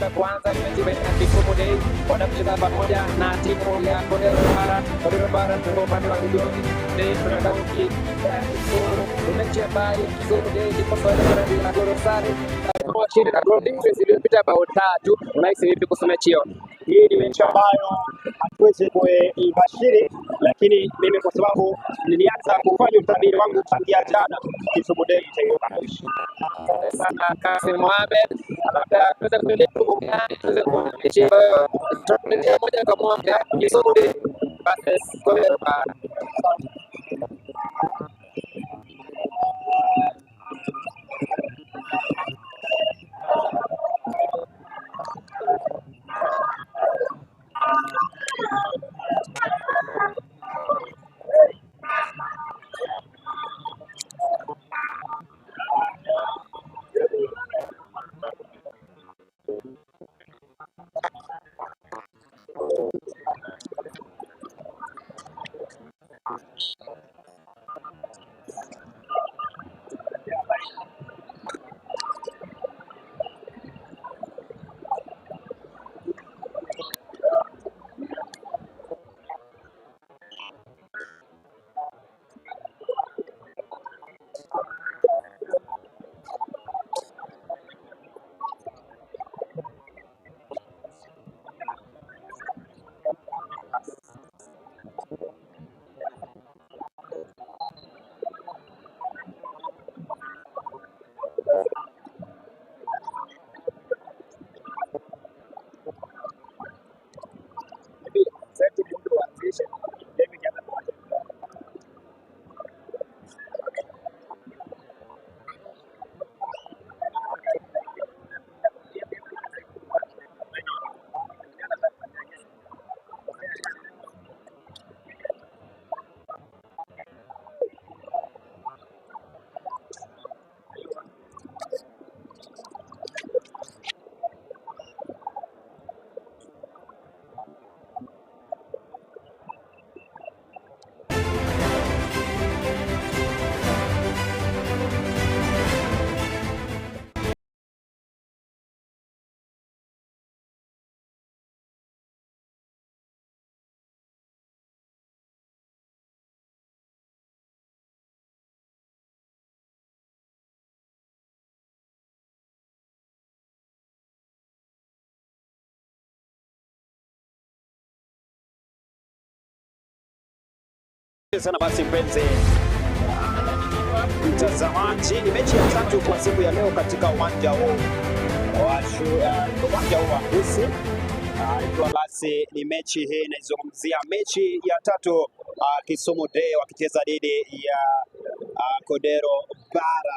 Inakwenda kuanza ni mechi baina ya Kisumu Day wanacheza pamoja na timu ya Kodero Bara. Kodero Bara tuko upande wa Migori, Day kutoka kaunti ya Kisumu. Ni mechi ambayo Kisumu Day iko na goro sare chini na goal difference iliyopita bao 3. Unahisi vipi kuhusu mechi hiyo? Hii ni mechi ambayo hatuwezi kuibashiri, lakini mimi kwa sababu nilianza kufanya utabiri wangu tangia jana, Kisumu Day itaibuka mshindi. Asante sana Kasim Mohamed, labda tuweze kuendelea gani, tuweze kuona mechi ambayo tutakuletea moja kwa moja Kisumu Day versus Kodero Bara. Sana basi mpenzi mtazamaji, ni mechi ya tatu kwa siku ya leo katika uwanja huu wa uwanja huu wa Gusii. Ikiwa basi ni mechi hii inaizungumzia mechi ya tatu, Kisumu Day wakicheza dhidi ya Kodero Bara.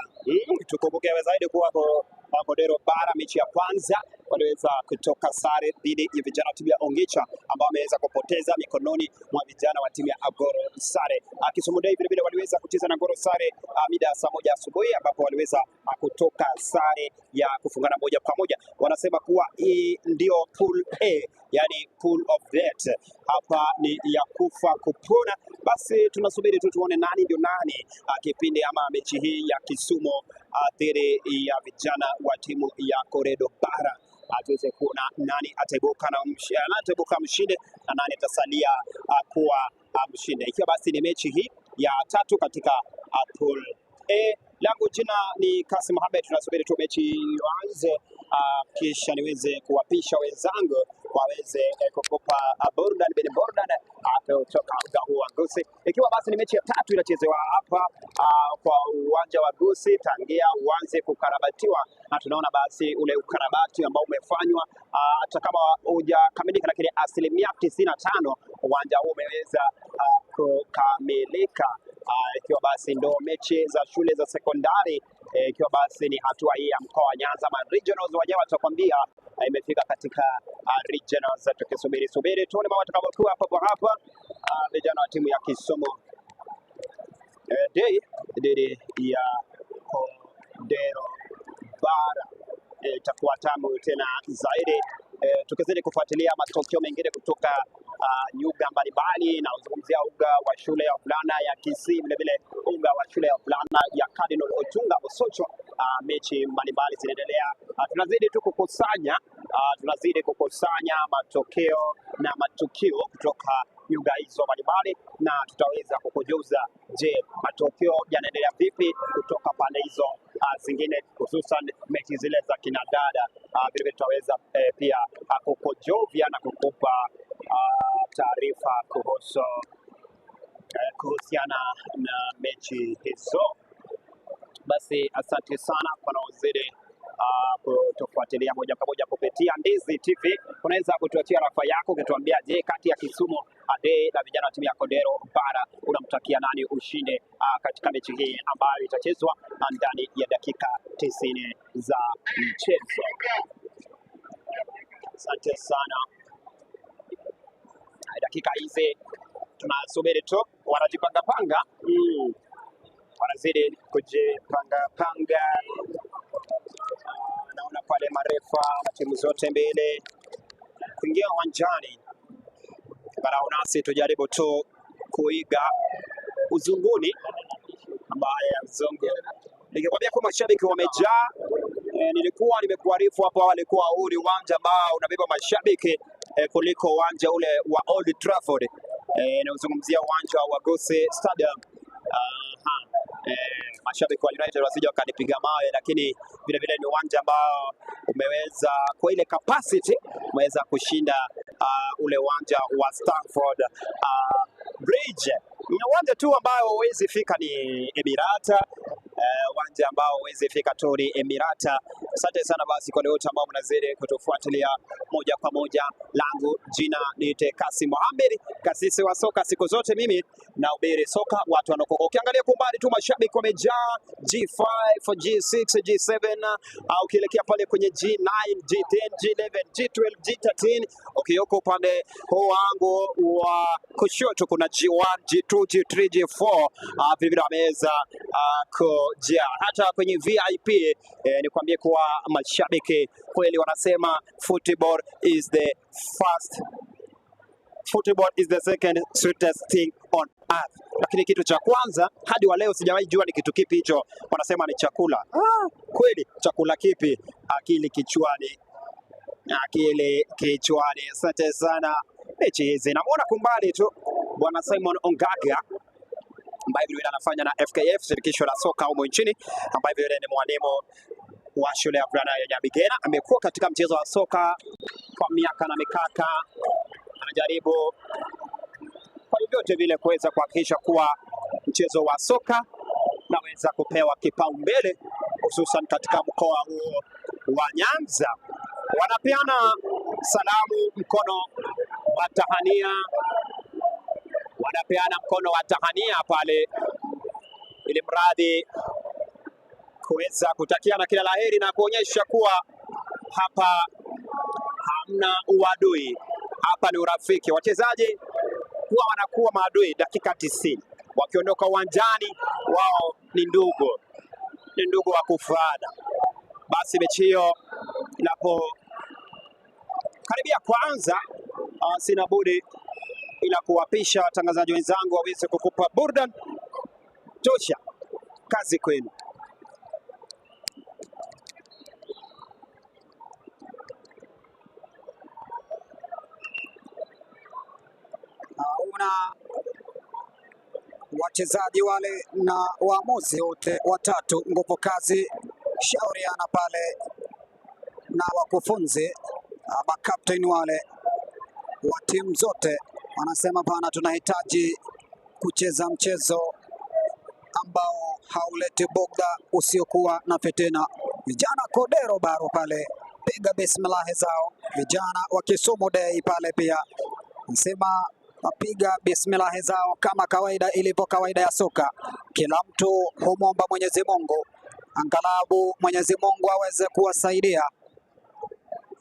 Tukumbuke zaidi kuwa Kodero Bara mechi ya kwanza waliweza kutoka sare dhidi ya vijana wa timu ya Ongicha ambao wameweza kupoteza mikononi mwa vijana wa timu ya Agoro Sare. Kisumu Day vile vile waliweza kucheza na Agoro Sare mida ya saa 1 asubuhi ambapo waliweza kutoka sare ya kufungana 1-1. Wanasema kuwa hii ndio pool A, yani pool of death. Hapa ni ya kufa kupona. Basi tunasubiri tu tuone nani ndio nani kipindi ama mechi hii ya Kisumu dhidi ya vijana wa timu ya Kodero Bara, tuweze kuona nani ataibuka na ataibuka mshindi na nani atasalia kuwa mshindi, ikiwa basi ni mechi hii ya tatu katika pool A. Langu jina ni Kasim Mohamed, tunasubiri tu mechi ianze, kisha niweze kuwapisha wenzangu waweze kukupa burdan bin burdan kutoka uga huu wa Gusii, ikiwa basi ni mechi ya tatu inachezewa hapa kwa uwanja wa Gusii tangia uanze kukarabatiwa, na tunaona basi ule ukarabati ambao umefanywa hata kama hujakamilika, lakini 95% uwanja huu umeweza kukamilika, ikiwa basi ndo mechi za shule za sekondari, ikiwa basi ni hatua hii ya mkoa wa Nyanza ma regionals wenyewe watakwambia imefika katika regionals. Tukisubiri subiri tuone mambo yatakavyokuwa hapo hapa. Vijana wa timu ya Kisumu Day dhidi ya Kodero Bara itakuwa tamu tena zaidi, tukizidi kufuatilia matokeo mengine kutoka nyuga mbalimbali, na uzungumzia uga wa shule ya wavulana ya Kisii, vile vile uga wa shule ya wavulana ya Cardinal Otunga Osocho. Mechi mbalimbali zinaendelea. Tunazidi tu kukusanya tunazidi kukusanya matokeo na matukio kutoka nyuga hizo mbalimbali, na tutaweza kukujuza, je, matokeo yanaendelea vipi kutoka pande hizo zingine, hususan mechi zile za kinadada. Vilevile tutaweza pia kukujuvya na kukupa taarifa kuhusu kuhusiana na mechi hizo. Basi asante sana kwa wanaozidi kutufuatilia moja kwa moja kupitia Ndizi TV. Unaweza kutuachia rafa yako ukituambia, je, kati ya Kisumu Day na vijana wa timu ya Kodero Bara unamtakia nani ushinde katika mechi hii ambayo itachezwa ndani ya dakika 90 za mchezo. Asante sana. Dakika hizi tunasubiri tu, wanajipangapanga wanazidi kujipangapanga. Naona pale marefa na timu zote mbili kuingia uwanjani. Angalau nasi tujaribu tu kuiga uzunguni, ambaye mzungu nikikwambia kuwa mashabiki wamejaa. Nilikuwa nimekuarifu hapo awali kuwa huu ni uwanja ambao unabeba mashabiki kuliko uwanja ule wa Old Trafford. Nauzungumzia uwanja wa Gusii Stadium. Aha. Mashabiki wa United wasije wakanipiga mawe, lakini vile vile ni uwanja ambao umeweza kwa ile capacity umeweza kushinda ule uwanja wa Stamford Bridge. Ni uwanja tu ambao huwezi fika ni Emirata, uwanja ambao huwezi fika tu ni Emirata. Asante sana basi kwa wote ambao mnazidi kutufuatilia moja kwa moja. Langu jina ni Kasim Mohamed, kasisi wa soka. Siku zote mimi nahubiri soka, watu wanaokoka. Ukiangalia kwa umbali tu mashabiki wamejaa G5, G6, G7, au ukielekea pale kwenye G9, G10, G11, G12, G13. Ukioko upande huu wangu wa kushoto kuna G1, G2, G3, G4, vile vile wameweza kujaa. Hata kwenye VIP nikwambie kuwa mashabiki kweli wanasema football is the first football is the second sweetest thing on earth. Lakini kitu cha kwanza hadi wa leo sijawahi jua ni kitu kipi hicho, wanasema ni chakula. Kweli chakula kipi? Akili kichwani, akili kichwani. Asante sana. Mechi hizi namuona kumbali tu bwana Simon Ongaga ambaye vile anafanya na FKF shirikisho la soka humo nchini, ambaye vile ni mwalimu wa shule ya vulana ya Nyabigena. Amekuwa katika mchezo wa soka kwa miaka na mikaka, anajaribu kwa vyovyote vile kuweza kuhakikisha kuwa mchezo wa soka naweza kupewa kipaumbele hususan katika mkoa huo wa Nyanza. Wanapeana salamu mkono wa tahania, wanapeana mkono wa tahania pale, ili mradi kuweza kutakiana kila laheri na kuonyesha kuwa hapa hamna uadui, hapa ni urafiki. Wachezaji huwa wanakuwa maadui dakika 90, wakiondoka uwanjani wao ni ndugu, ni ndugu wa kufaana. Basi mechi hiyo inapo karibia kuanza, sina budi ila kuwapisha watangazaji wenzangu waweze kukupa burdan tosha. Kazi kwenu. Naona wachezaji wale na waamuzi wote watatu, nguvu kazi shauriana pale na wakufunzi ama captain wale wa timu zote, wanasema bana, tunahitaji kucheza mchezo ambao hauleti bugdha, usiokuwa na fitina. Vijana Kodero Baro pale piga bismillahi zao, vijana wa Kisumu Day pale pia nasema wapiga bismillahi zao kama kawaida ilivyo kawaida ya soka. Kila mtu humwomba Mwenyezi Mungu angalabu Mwenyezi Mungu aweze kuwasaidia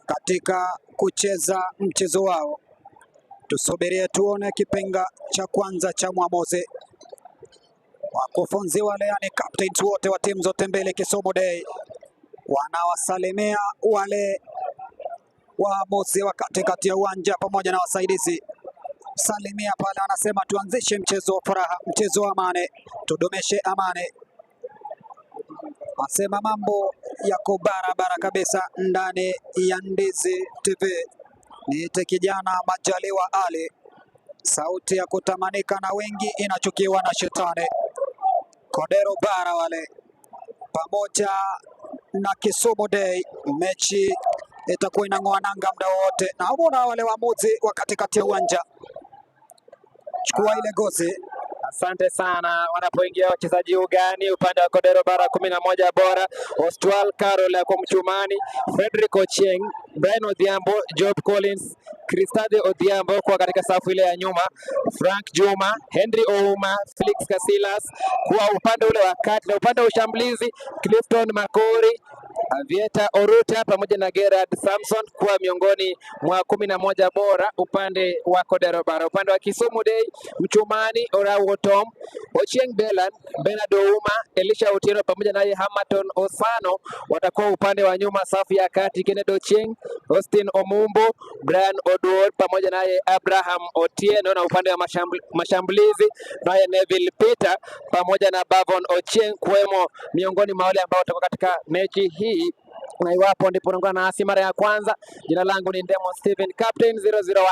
katika kucheza mchezo wao. Tusubirie tuone kipenga cha kwanza cha mwamuzi. Wakufunzi wale, yani captains wote wa timu zote mbili, Kisumu Day wanawasalimia wale waamuzi wa katikati ya uwanja pamoja na wasaidizi. Salimia pale, wanasema tuanzishe mchezo wa furaha, mchezo wa amani, tudumishe amani. Asema mambo yako barabara kabisa ndani ya Ndizi TV. Niite kijana Majaliwa Ali, sauti ya kutamanika na wengi inachukiwa na shetani. Kodero Bara wale pamoja na Kisumu Day, mechi itakuwa inang'oa nanga muda wowote, na umeona wale waamuzi wa katikati ya uwanja, chukua ile gozi. Asante sana. Wanapoingia wachezaji ugani, upande wa Kodero Bara 11 bora, Ostwal Carol kwa mchumani, Frederick Ochieng, Brian Odhiambo, Job Collins, Cristade Odhiambo kwa katika safu ile ya nyuma, Frank Juma, Henry Ouma, Felix Casilas kwa upande ule wa kati, na upande wa ushambulizi Clifton Makori, Vieta Oruta pamoja na Gerard Samson kuwa miongoni mwa 11 bora upande wa Kodero Bara. Upande wa Kisumu Day, Mchumani Orau Tom, Ochieng Belan, Bernard Ouma, Elisha Otieno pamoja naye Hamaton Osano watakuwa upande wa nyuma. Safu ya kati Kennedy Ochieng, Austin Omumbo, Brian Oduor pamoja naye Abraham Otieno, na upande wa mashambulizi naye Neville Peter pamoja na Bavon Ochieng kuwemo miongoni mwa wale ambao watakuwa katika mechi hii. Na iwapo ndipo unaungana nasi mara ya kwanza, jina langu ni Ndemo Steven, Captain 001,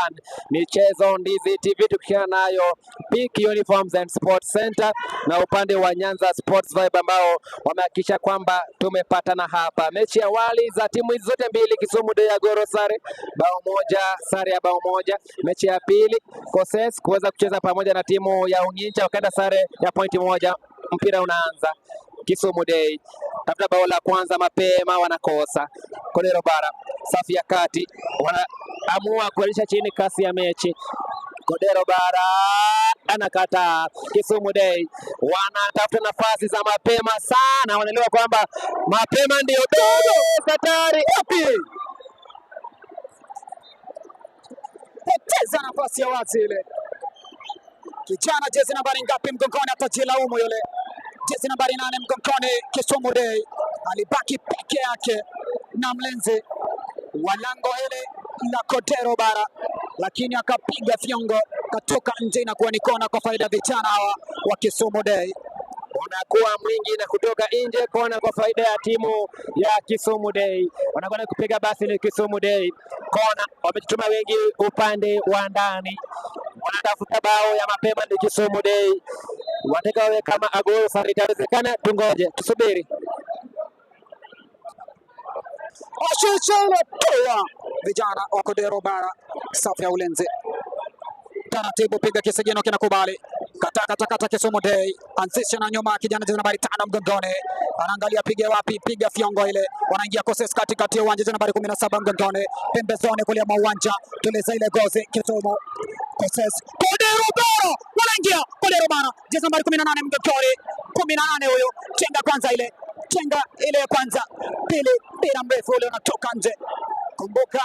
michezo Ndizi TV, tukiwa nayo Peak Uniforms and Sports Center na upande wa Nyanza Sports Vibe ambao wamehakikisha kwamba tumepatana hapa. Mechi ya awali za timu hizi zote mbili, Kisumu Day ya Goro sare bao 1, sare ya bao 1. Mechi ya pili Koses kuweza kucheza pamoja na timu ya Unginja wakaenda sare ya pointi 1. Mpira unaanza, Kisumu Day tafuta bao la kwanza mapema, wanakosa. Kodero Bara safu ya kati wanaamua kualisha chini kasi ya mechi. Kodero Bara anakataa. Kisumu Day wanatafuta nafasi za mapema sana, wanaelewa kwamba mapema ndio best. Hatari wapi? Poteza nafasi ya wazi ile. Kijana jezi nambari ngapi mgongoni atajilaumu yule. Jezi nambari 8 mgongoni Kisumu Day alibaki peke yake na mlinzi wa lango hili la Kodero Bara, lakini akapiga fyongo katoka nje, inakuwa ni kona kwa faida vijana hawa wa Kisumu Day. Wanakuwa mwingi na kutoka nje, kona kwa faida ya timu ya Kisumu Day. Wanakwenda kupiga basi ni Kisumu Day. Kona wamejituma wengi upande wa ndani, wanatafuta bao ya mapema ni Kisumu Day. Wataka wawe kama Agoro sare, itawezekana? Tungoje, tusubiri. Oshiche ile toa vijana wa Kodero Bara, safu ya ulinzi taratibu, piga kisigino kinakubali, kata kata kata. Kisumu Day anzisha na nyuma, kijana jezi nambari 5 mgongoni, anaangalia piga wapi, piga fyongo ile, wanaingia Koses katikati ya uwanja, jezi nambari 17 mgongoni, pembezoni kulia mwa uwanja, tuliza ile gozi Kisumu Koses. Kodero Bara wanaingia Kodero Bara, jezi nambari 18 mgongoni, 18 huyo, chenga kwanza ile, chenga ile ya kwanza, pili, mpira mrefu ule unatoka nje. Kumbuka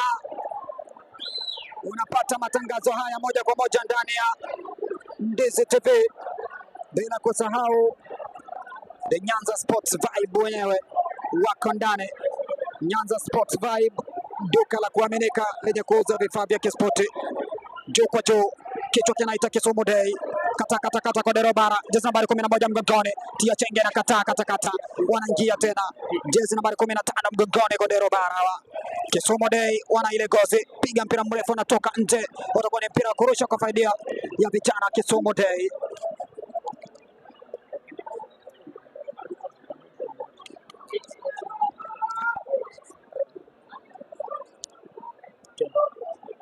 unapata matangazo haya moja kwa moja ndani ya Ndizi TV, bila kusahau The Nyanza Sports Vibe wenyewe wako ndani. Nyanza Sports Vibe, duka la kuaminika lenye kuuza vifaa vya kispoti. Juu kwa juu, kichwa kinaita Kisumu Day. Kata kata kata Kodero Bara, jezi nambari 11 mgongoni, tia chenge na kata kata kata, wanaingia tena, jezi nambari 15 mgongoni, Kodero Bara wa Kisumu Day wana ile gozi, piga mpira mrefu unatoka nje, utakuwa ni mpira wa kurusha kwa faida ya vijana Kisumu Day.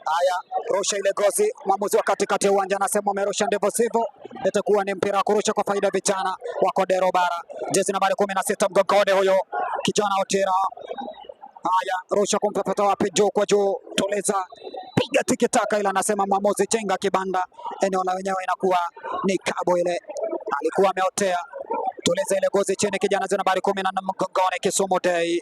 Haya, rusha ile gozi. Mwamuzi wa katikati ya uwanja anasema amerusha ndivyo sivyo, itakuwa ni mpira wa kurusha kwa faida ya vijana wa Kodero Bara. Jezi nambari 16 mgongoni huyo kijana Otera. Haya, rusha kumpepeta wapi? Juu kwa juu, tuliza, piga tikitaka, ila anasema mwamuzi chenga kibanda, eneo la wenyewe inakuwa ni kabo ile, alikuwa ameotea. Tuliza ile gozi chini, kijana jezi nambari 14 mgongoni Kisumu Day,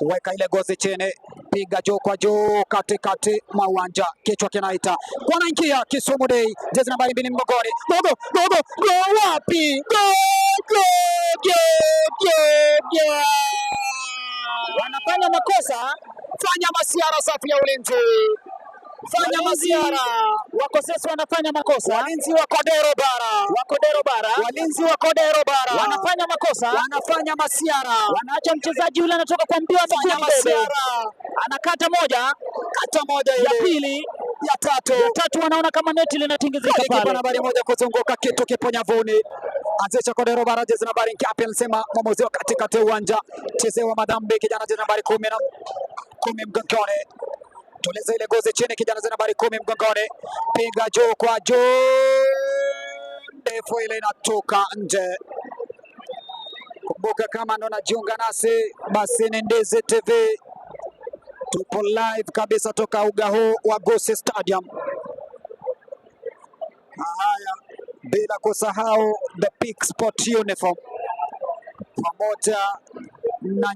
weka ile gozi chini, piga juu kwa juu, katikati mwa uwanja, kichwa kinaita, wanaingia Kisumu Day, jezi nambari 2 mgongoni, gogo gogo go, wapi? Go go go go go! Wanafanya makosa, fanya masiara safu ya ulinzi. Fanya masiara. Wakosesi wanafanya makosa. Walinzi wa Kodero Bara. Wa Kodero Bara. Walinzi wa Kodero Bara. Wanafanya makosa. Wanafanya masiara. Wanaacha mchezaji yule anatoka kwa mbio Fanya amekuwa mbele. masiara. Anakata moja, Kata moja ya ile. pili, Ya tatu. ya tatu wanaona kama neti linatingizika Golikipa pale. nambari moja kuzunguka kitu kipo nyavuni. Anzisha Kodero Bara, jezi nambari ngapi? Anasema mwamuzi wa katikati ya uwanja, chezewa madhambi kijana, jezi nambari 10 mgongoni. Tuliza ile gozi chini, kijana, jezi nambari 10 mgongoni, piga juu kwa juu, ndefu ile inatoka nje. Kumbuka kama ndo najiunga nasi, basi ni Ndizi TV, tupo live kabisa toka uga huu wa Gusii Stadium. Haya, bila kusahau the Peak Sport uniform pamoja na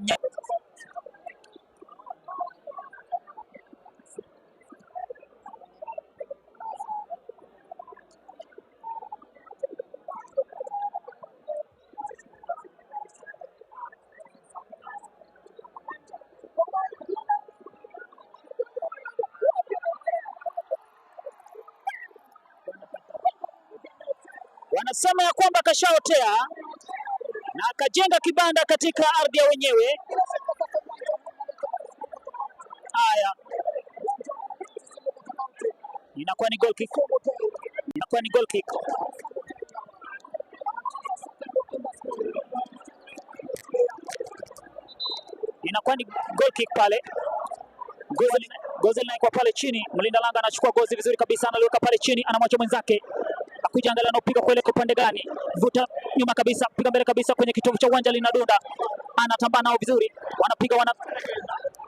Wanasema ya kwamba kashaotea na akajenga kibanda katika ardhi ya wenyewe. Haya, inakuwa ni goal kick, inakuwa ni goal kick. Inakuwa ni goal kick pale. Gozi linaekwa pale chini, mlinda lango anachukua gozi vizuri kabisa, analiweka pale chini, anamwacha mwenzake akuja angalia anapiga kuelekea upande gani, vuta nyuma kabisa, piga mbele kabisa kwenye kitovu cha uwanja, linadunda, anatambaa nao vizuri, wanapiga wana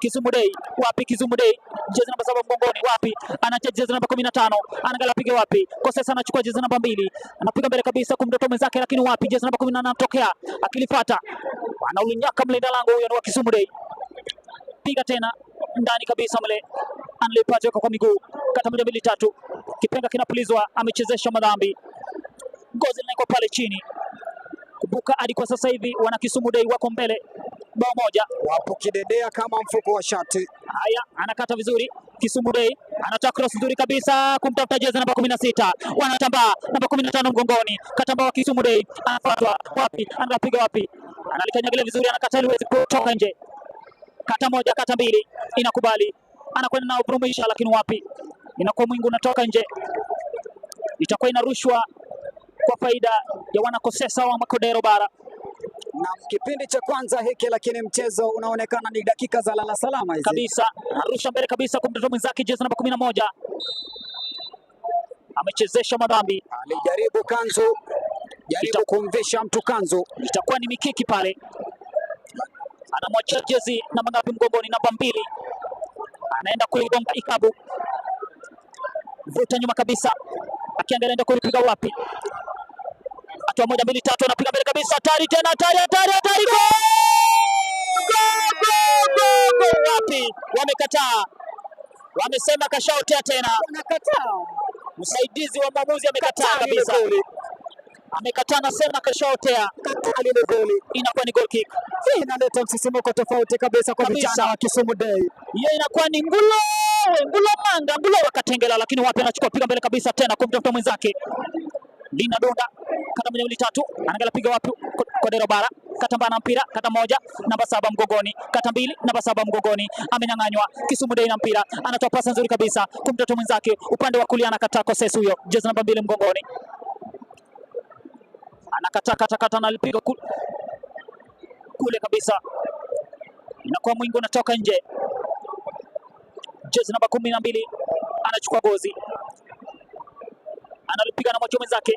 Kisumu Day, wapi Kisumu Day, jezi namba 7 mgongoni, wapi anacheza jezi namba 15, anaangalia piga wapi, Kosesa anachukua jezi namba 2, anapiga mbele kabisa kumdotoa mwenzake, lakini wapi, jezi namba 18 anatokea akilifuata, anaulinyaka mlinda lango huyo ni wa Kisumu Day, piga tena ndani kabisa mle, analipata kwa miguu, kata moja mbili tatu, kipenga kinapulizwa, amechezesha madhambi, gozi linawekwa pale chini. Kumbuka hadi kwa sasa hivi wana Kisumu Day wako mbele bao moja. Wapo kidedea kama mfuko wa shati. Haya, anakata vizuri Kisumu Day, anatoa cross nzuri kabisa kumtafuta jezi namba 16, wanatambaa namba 15 mgongoni, katambaa wa Kisumu Day, anafuatwa wapi, anapiga wapi, analikanyagilia vizuri, anakata liwezi kutoka nje, kata moja, kata mbili, inakubali, anakwenda nao Brumisha, lakini wapi, inakuwa mwingi unatoka nje, itakuwa inarushwa kwa faida ya wanakosesa wa Makodero Bara. Na kipindi cha kwanza hiki, lakini mchezo unaonekana ni dakika za lala salama hizi kabisa. Arusha mbele kabisa kumtoto mwenzake jezi namba 11, amechezesha madhambi. Alijaribu kanzu, jaribu kumvisha mtu kanzu, itakuwa ni mikiki pale. Anamwachia jezi namba ngapi mgongoni? Namba 2, anaenda kuigonga ikabu, vuta nyuma kabisa, akiangalia enda kuipiga wapi? Hatua moja mbili tatu, anapiga mbele kabisa, hatari tena, hatari, hatari, hatari, gol! Gol, gol, gol! Wapi? Wamekataa, wamesema kashaotea tena. Wanakataa. Msaidizi wa mwamuzi amekataa kabisa, amekataa, anasema kashaotea. Kataa lile goli, inakuwa ni goal kick. Hii inaleta msisimko tofauti kabisa kwa vijana wa Kisumu Day. Hiyo inakuwa ni ngulo ngulo manga ngulo wakatengela, lakini wapi, anachukua piga mbele kabisa tena kumtafuta mwenzake Lina Donda, kata moja mbili tatu, anaangalia piga wapi? Kodero Bara katambaa na mpira, kata moja namba 7 mgongoni, kata mbili namba 7 mgongoni, amenyang'anywa. Kisumu Day na mpira, anatoa pasi nzuri kabisa kumtoto mwenzake upande wa kulia, anakataa Kosesi huyo, jezi namba 2 mgongoni, anakataa kata kata, analipiga kule kabisa, inakuwa mwingi unatoka nje. Jezi namba 12 anachukua gozi, analipiga na mwacho mwenzake,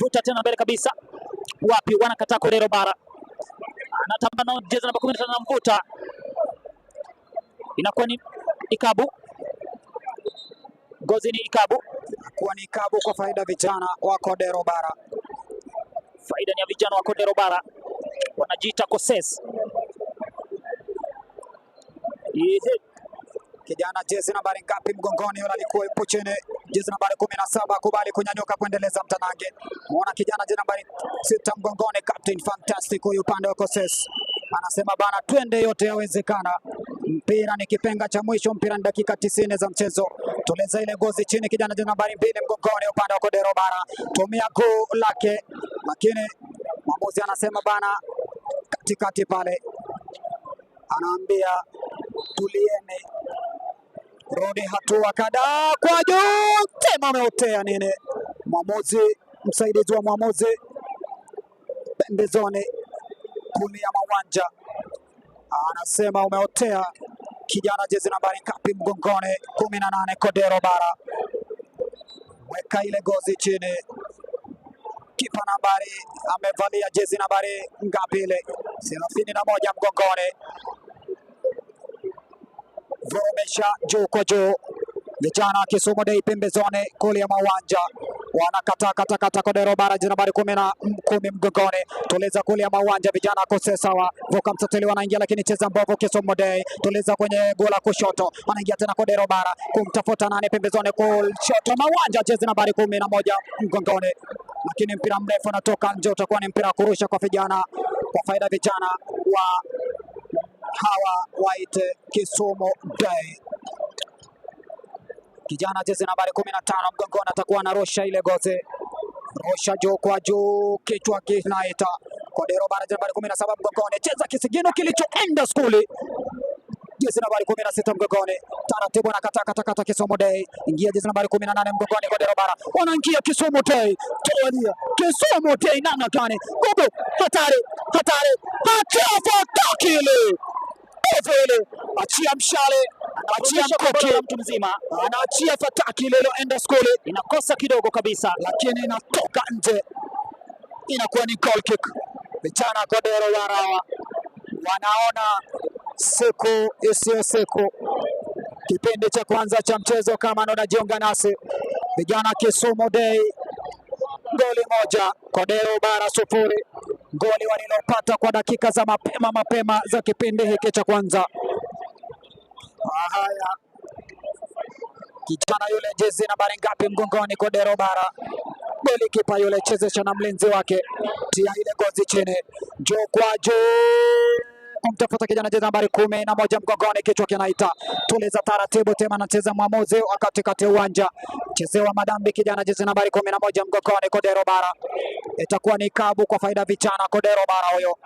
vuta tena mbele kabisa, wapi, wanakataa Kodero Bara, anatamba na jezi namba 15 anamvuta, inakuwa ni ikabu, gozi ni ikabu, kuwa ni ikabu kwa faida vijana wa Kodero Bara. Faida ni ya vijana wa Kodero Bara, wanajiita Koses. Kijana jezi nambari ngapi mgongoni yule alikuwa yupo chini, jezi nambari 17 kubali kunyanyuka kuendeleza mtanange. Muona kijana jezi nambari 6 mgongoni, Captain Fantastic huyu upande wa Koses anasema bana, twende, yote yawezekana. Mpira ni kipenga cha mwisho, mpira ni dakika 90 za mchezo. Tuliza ile gozi chini, kijana jina nambari 2 mgongoni, upande wa Kodero Bara, tumia guu lake, lakini mwamuzi anasema bana, katikati pale, anaambia tulieni, rudi hatua kadhaa kwa juu, tema ameotea nini? Mwamuzi, msaidizi wa mwamuzi pembezoni kulia mawanja anasema umeotea kijana, jezi nambari ngapi mgongoni? 18 Kodero Bara, weka ile gozi chini. Kipa nambari amevalia jezi nambari ngapi ile? 31 mgongoni, vurumesha juu kwa juu. Vijana Kisumu Day pembezoni kulia mawanja wanakataa kata kata. Kodero Bara jezi nambari 10 mgongoni, tuliza kulia mawanja. Vijana kose sawa, vuka msatili wanaingia, lakini cheza mbovu. Kisumu Day tuliza kwenye gola kushoto, wanaingia tena Kodero Bara kumtafuta nani pembezoni kushoto mawanja, jezi nambari 11 mgongoni, lakini mpira mrefu unatoka nje, utakuwa ni mpira wa kurusha kwa vijana, kwa faida vijana wa hawa waite Kisumu Day. Kijana jezi nambari 15 mgongoni atakuwa anarusha ile gozi, rusha juu kwa juu, kichwa kinaita Kodero Bara, jezi nambari 17 mgongoni, cheza kisigino kilichoenda skuli, jezi nambari 16 mgongoni, taratibu anakata kata kata Kisumu Day, ingia jezi nambari 18 mgongoni, Kodero Bara wanaingia Kisumu Day, toa Kisumu Day namna gani? Gogo hatari hatari, hatari ile, achia mshale, achia mkuki, mtu mzima anaachia fataki ile iliyoenda skuli, inakosa kidogo kabisa, lakini inatoka nje, inakuwa ni goal kick. Vijana Kodero Bara wanaona siku isiyo siku. Kipindi cha kwanza cha mchezo, kama unajiunga nasi, vijana Kisumu Day goli 1, Kodero Bara 0, goli walilopata kwa dakika za mapema mapema za kipindi hiki cha kwanza. Haya, kijana yule jezi nambari ngapi mgongoni, Kodero Bara, goli kipa yule chezesha na mlinzi wake, tia ile gozi chini, juu kwa juu kumtafuta kijana jezi nambari 11 mgongoni, kichwa kinaita, tuliza taratibu tena, anacheza mwamuzi wa katikati ya uwanja, chezewa madambi kijana jezi nambari 11 mgongoni, Kodero Bara, itakuwa ni kabu kwa faida vijana Kodero Bara huyo.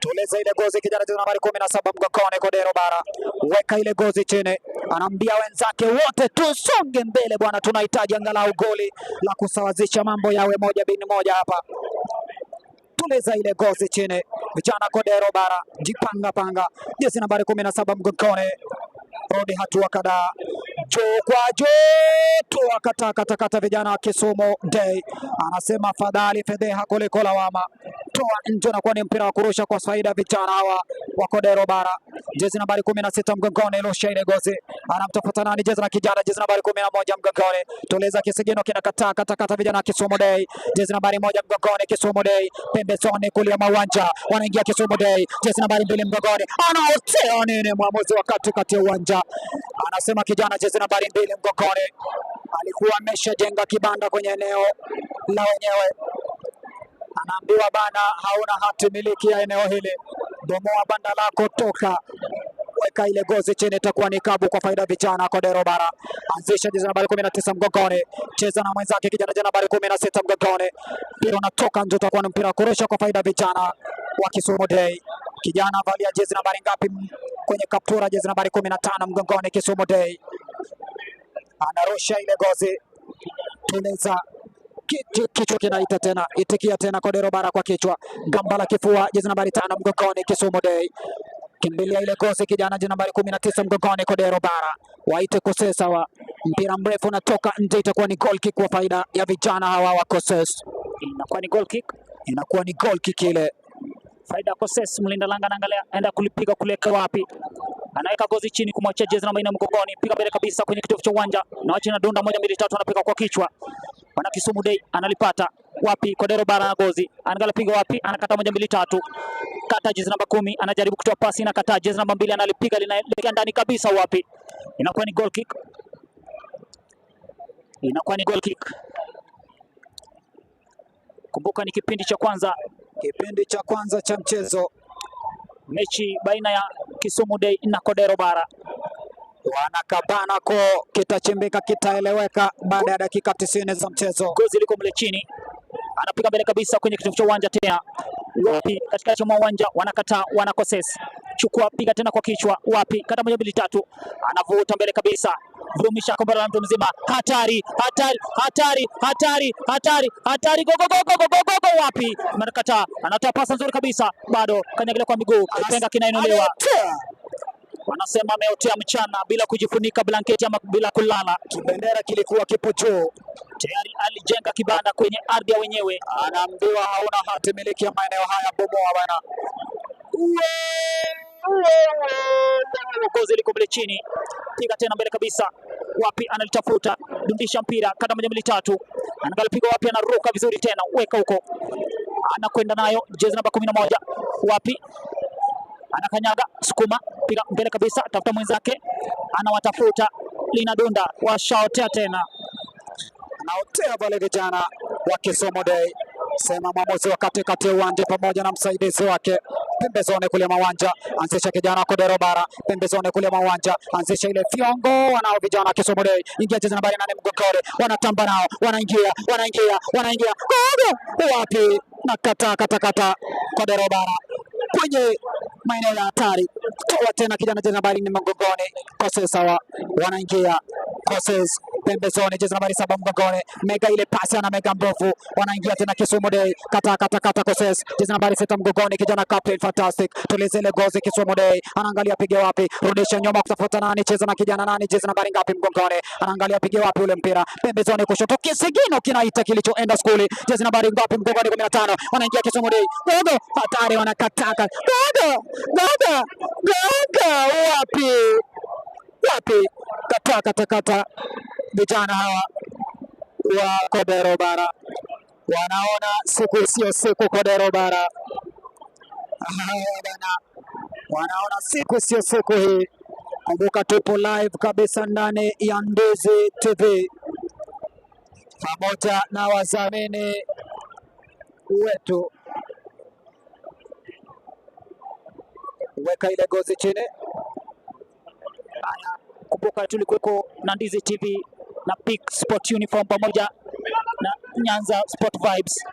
Tuliza ile gozi kijana jezi nambari 17 mgongoni, Kodero Bara, weka ile gozi chini, anaambia wenzake wote tusonge mbele bwana, tunahitaji angalau goli la kusawazisha mambo yawe 1-1 hapa. Tuliza ile gozi chini, vijana Kodero Bara, jipanga panga, jezi nambari 17 mgongoni, rudi hatua kadhaa, juu kwa juu, toa kata kata, vijana wa Kisumu Day, anasema afadhali fedheha kuliko lawama. Toa nje na kuwa ni mpira wa kurusha kwa faida vijana hawa wa Kodero Bara. Jezi nambari 16 mgongoni, rusha ile gozi, anamtafuta nani? Jezi na kijana, jezi nambari 11 mgongoni, tuliza kisigino kinakataa kata kata, vijana wa Kisumu Day, jezi nambari 1 mgongoni, Kisumu Day, pembezoni kulia mawanja, wanaingia Kisumu Day, jezi nambari 2 mgongoni, anaotea nini? Mwamuzi wa katikati ya uwanja anasema kijana jezi nambari 2 mgongoni alikuwa ameshajenga kibanda kwenye eneo la wenyewe, anaambiwa bana, hauna hati miliki ya eneo hili, bomoa banda lako, toka, weka ile gozi chini, itakuwa ni kabu kwa faida vijana Kodero Bara. Anzisha jezi nambari 19 mgongoni, cheza na mwenzake kijana jezi nambari 16 mgongoni, mpira unatoka nje, utakuwa ni mpira wa kurusha kwa faida vijana wa Kisumu Day. Kijana avalia jezi nambari ngapi kwenye kaptura? Jezi nambari 15 mgongoni, Kisumu Day anarusha ile gozi, tuliza kichwa kinaita tena, itikia tena Kodero Bara kwa kichwa, gamba la kifua, jezi nambari 5 mgongoni, Kisumu Day, kimbilia ile gozi kijana, jezi nambari 19 mgongoni, Kodero Bara, waite Kosesa wa mpira mrefu unatoka nje, itakuwa ni goal kick kwa faida ya vijana hawa wa Koses. Inakuwa ni goal kick, inakuwa ni goal kick ile. Faida Koses, mlinda lango anaangalia, aenda kulipiga kuleka wapi, anaweka gozi chini kumwachia jezi namba 4 mgongoni, piga mbele kabisa kwenye kitovu cha uwanja, na wacha inadunda 1 2 3, anapiga kwa kichwa. Wana Kisumu Day analipata wapi? Kodero Bara na gozi, anaangalia piga wapi, anakata 1 2 3, kata jezi namba 10, anajaribu kutoa pasi na kata jezi namba 2, analipiga linaelekea ndani kabisa, wapi? Inakuwa ni goal kick, inakuwa ni goal kick. Kumbuka ni kipindi cha kwanza, kipindi cha kwanza cha mchezo. Mechi baina ya Kisumu Day na Kodero Bara. Wanakabana ko, kitachimbika kitaeleweka baada ya dakika 90 za mchezo. Gozi liko mle chini, anapiga mbele kabisa kwenye kitovu cha uwanja tena, wapi? Katikati mwa uwanja wanakataa, wanakoses. Chukua, piga tena kwa kichwa, wapi? Kata moja mbili tatu, anavuta mbele kabisa, vurumisha kombora la mtu mzima, hatari, hatari, hatari, hatari, hatari, hatari, go go go go go go go go, wapi? Anakataa, anatoa pasa nzuri kabisa, bado kanyagilia kwa miguu, kipenga kinainuliwa, Ameotea. wanasema ameotea mchana bila kujifunika blanketi ama bila kulala. Kibendera kilikuwa kipo juu, Tayari alijenga kibanda kwenye ardhi ya wenyewe. Anaambiwa hauna hati miliki ya maeneo haya, bomoa bana. Gozi liko mbele chini, piga tena mbele kabisa, wapi? Analitafuta, dundisha mpira, kata moja mbili tatu, anaangalia piga wapi, anaruka vizuri tena, weka huko, anakwenda nayo jezi namba 11, wapi? Anakanyaga, sukuma, piga mbele kabisa, tafuta mwenzake, anawatafuta, linadunda, washaotea tena. Anaotea pale vijana wa Kisumu Day. Sema mwamuzi wa katikati ya uwanja pamoja na msaidizi wake pembezoni kule mawanja, anzisha kijana Kodero Bara pembezoni kule mawanja, anzisha ile fiongo, wanao vijana wa Kisumu Day, ingia jezi nambari 8 mgongoni, wanatamba nao, wanaingia, wanaingia, wanaingia, gogo wapi? Na kata kata kata Kodero Bara kwenye maeneo ya hatari, toa tena kijana jezi nambari 4 mgongoni, Koses hawa wanaingia Koses pembezoni, jezi nambari 7 mgongoni, mega ile pasi ana mega mbovu, wanaingia tena Kisumu Day, kata kata kata Koses, jezi nambari 6 mgongoni, kijana captain fantastic, tulize ile gozi Kisumu Day, anaangalia pige wapi, rudisha nyuma kutafuta nani, cheza na kijana nani, jezi nambari ngapi mgongoni, anaangalia pige wapi ule mpira, pembezoni kushoto, kisigino kinaita kilichoenda skuli, jezi nambari ngapi mgongoni, 15, wanaingia Kisumu Day, gogo hatari, wanakataka gogo gogo gogo, wapi wapi, kata kata kata, vijana hawa wa Kodero Bara wanaona siku sio siku. Kodero Bara haya bana, wanaona siku sio siku hii. Kumbuka tupo live kabisa ndani ya Ndizi TV pamoja na wadhamini wetu. Weka ile gozi chini. Kumbuka tulikuweko na Ndizi TV na Peak Sport Uniform pamoja na Nyanza Sport Vibes.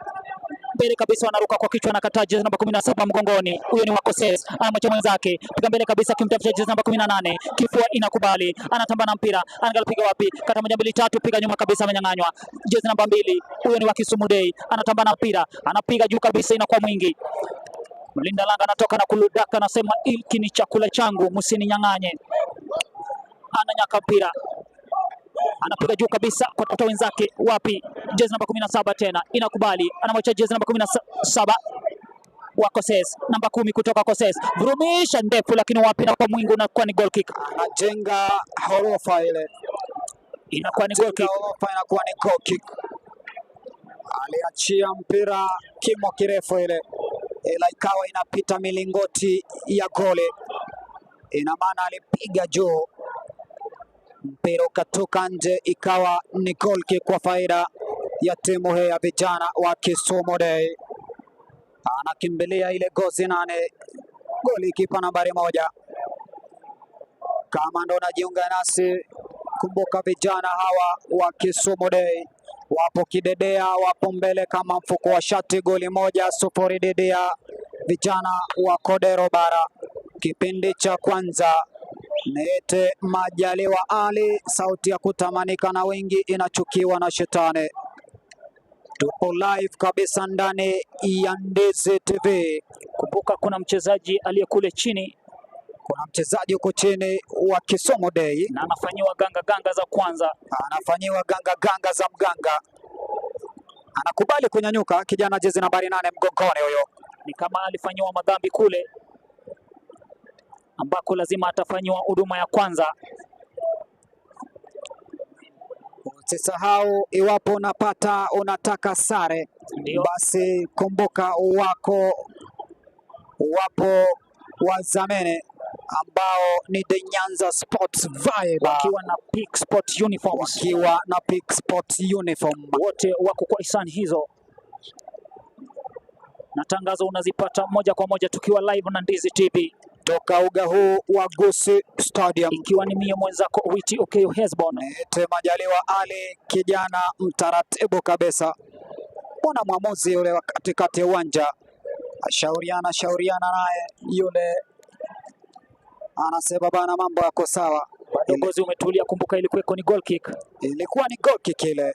Mbele kabisa wanaruka kwa kichwa na kataa jezi namba 17 mgongoni. Huyo ni Wakoses, anamwacha mwenzake. Piga mbele kabisa kimtafuta jezi namba 18. Kifua inakubali. Anatamba na mpira. Anaangalia piga wapi? Kata moja mbili tatu, piga nyuma kabisa amenyang'anywa. Jezi namba 2, huyo ni wa Kisumu Day. Anatamba na mpira. Anapiga juu kabisa inakuwa mwingi. Mlinda lango anatoka na kuludaka, anasema hiki ni chakula changu, msininyang'anye. Ananyaka mpira, anapiga juu kabisa kwa tafuta wenzake. Wapi? Jezi namba 17 tena inakubali, anamwacha jezi namba 17 wa Koses, namba 10 kutoka Koses, vurumisha ndefu, lakini wapi, na kwa mwingi unakuwa ni goal kick, Anajenga horofa ile, inakuwa ni goal jenga kick. horofa inakuwa ni goal kick. Aliachia mpira kimo kirefu ile, ila ikawa inapita milingoti ya goli. Ina maana alipiga juu, mpira ukatoka nje, ikawa ni goal kick kwa faida ya timu hii ya vijana wa Kisumu Day. Anakimbilia ile gozi 8, goli kipa nambari 1. Kama ndo unajiunga nasi, kumbuka vijana hawa wa Kisumu Day wapo kidedea, wapo mbele kama mfuko wa shati, goli 1-0 dhidi ya vijana wa Kodero Bara. Kipindi cha kwanza Niite Majaliwa Ali, sauti ya kutamanika na wengi inachukiwa na shetani. Tupo live kabisa ndani ya Ndizi TV. Kumbuka kuna mchezaji aliyekule chini Kuna mchezaji huko chini wa Kisumu Day na anafanyiwa ganga ganga za kwanza. anafanyiwa ganga ganga za mganga, anakubali kunyanyuka. Kijana jezi nambari 8 mgongoni huyo, Ni kama alifanyiwa madhambi kule ambako lazima atafanyiwa huduma ya kwanza. Usisahau iwapo unapata unataka sare, Ndio. basi kumbuka wako wapo wazamene ambao ni The Nyanza Sports Vibe Wakiwa na Peak Sport Uniforms, wakiwa na Peak Sports Uniform. wote wako kwa hisani hizo. Na tangazo unazipata moja kwa moja tukiwa live na Ndizi TV, Toka uga huu wa Gusii Stadium, ikiwa ni mie mwenzako Witi Okeyo Hesbon. Niite Majaliwa Ali, kijana mtaratibu kabisa. Mbona mwamuzi yule wa katikati ya uwanja ashauriana shauriana naye yule, anasema bana, mambo yako sawa. Bado ngozi umetulia, kumbuka ilikuweko ni goal kick. Ilikuwa ni goal kick ile,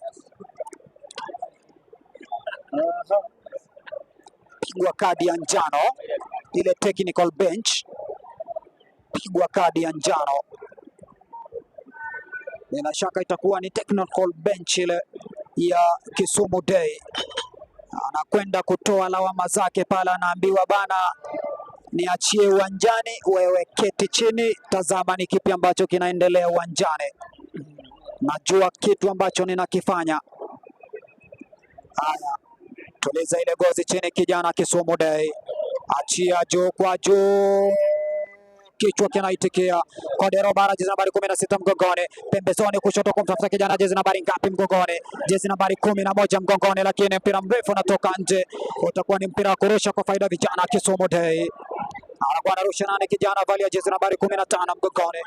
pigwa kadi ya njano ile, technical bench, pigwa kadi ya njano. Bila shaka itakuwa ni technical bench ile ya Kisumu Day. Anakwenda kutoa lawama zake pale, anaambiwa bana, niachie uwanjani, wewe keti chini, tazama ni kipi ambacho kinaendelea uwanjani. Najua kitu ambacho ninakifanya. Haya, tuliza ile gozi chini, kijana Kisumu Day, achia juu kwa juu, kichwa kinaitikia. Kodero Bara, jezi nambari 16 mgongoni, pembezoni kushoto kumtafuta kijana, jezi nambari ngapi mgongoni? Jezi nambari 11 mgongoni, lakini mpira mrefu unatoka nje, utakuwa ni mpira wa kurusha kwa faida vijana Kisumu Day. Anakuwa anarusha nane, kijana valia jezi nambari 15 mgongoni,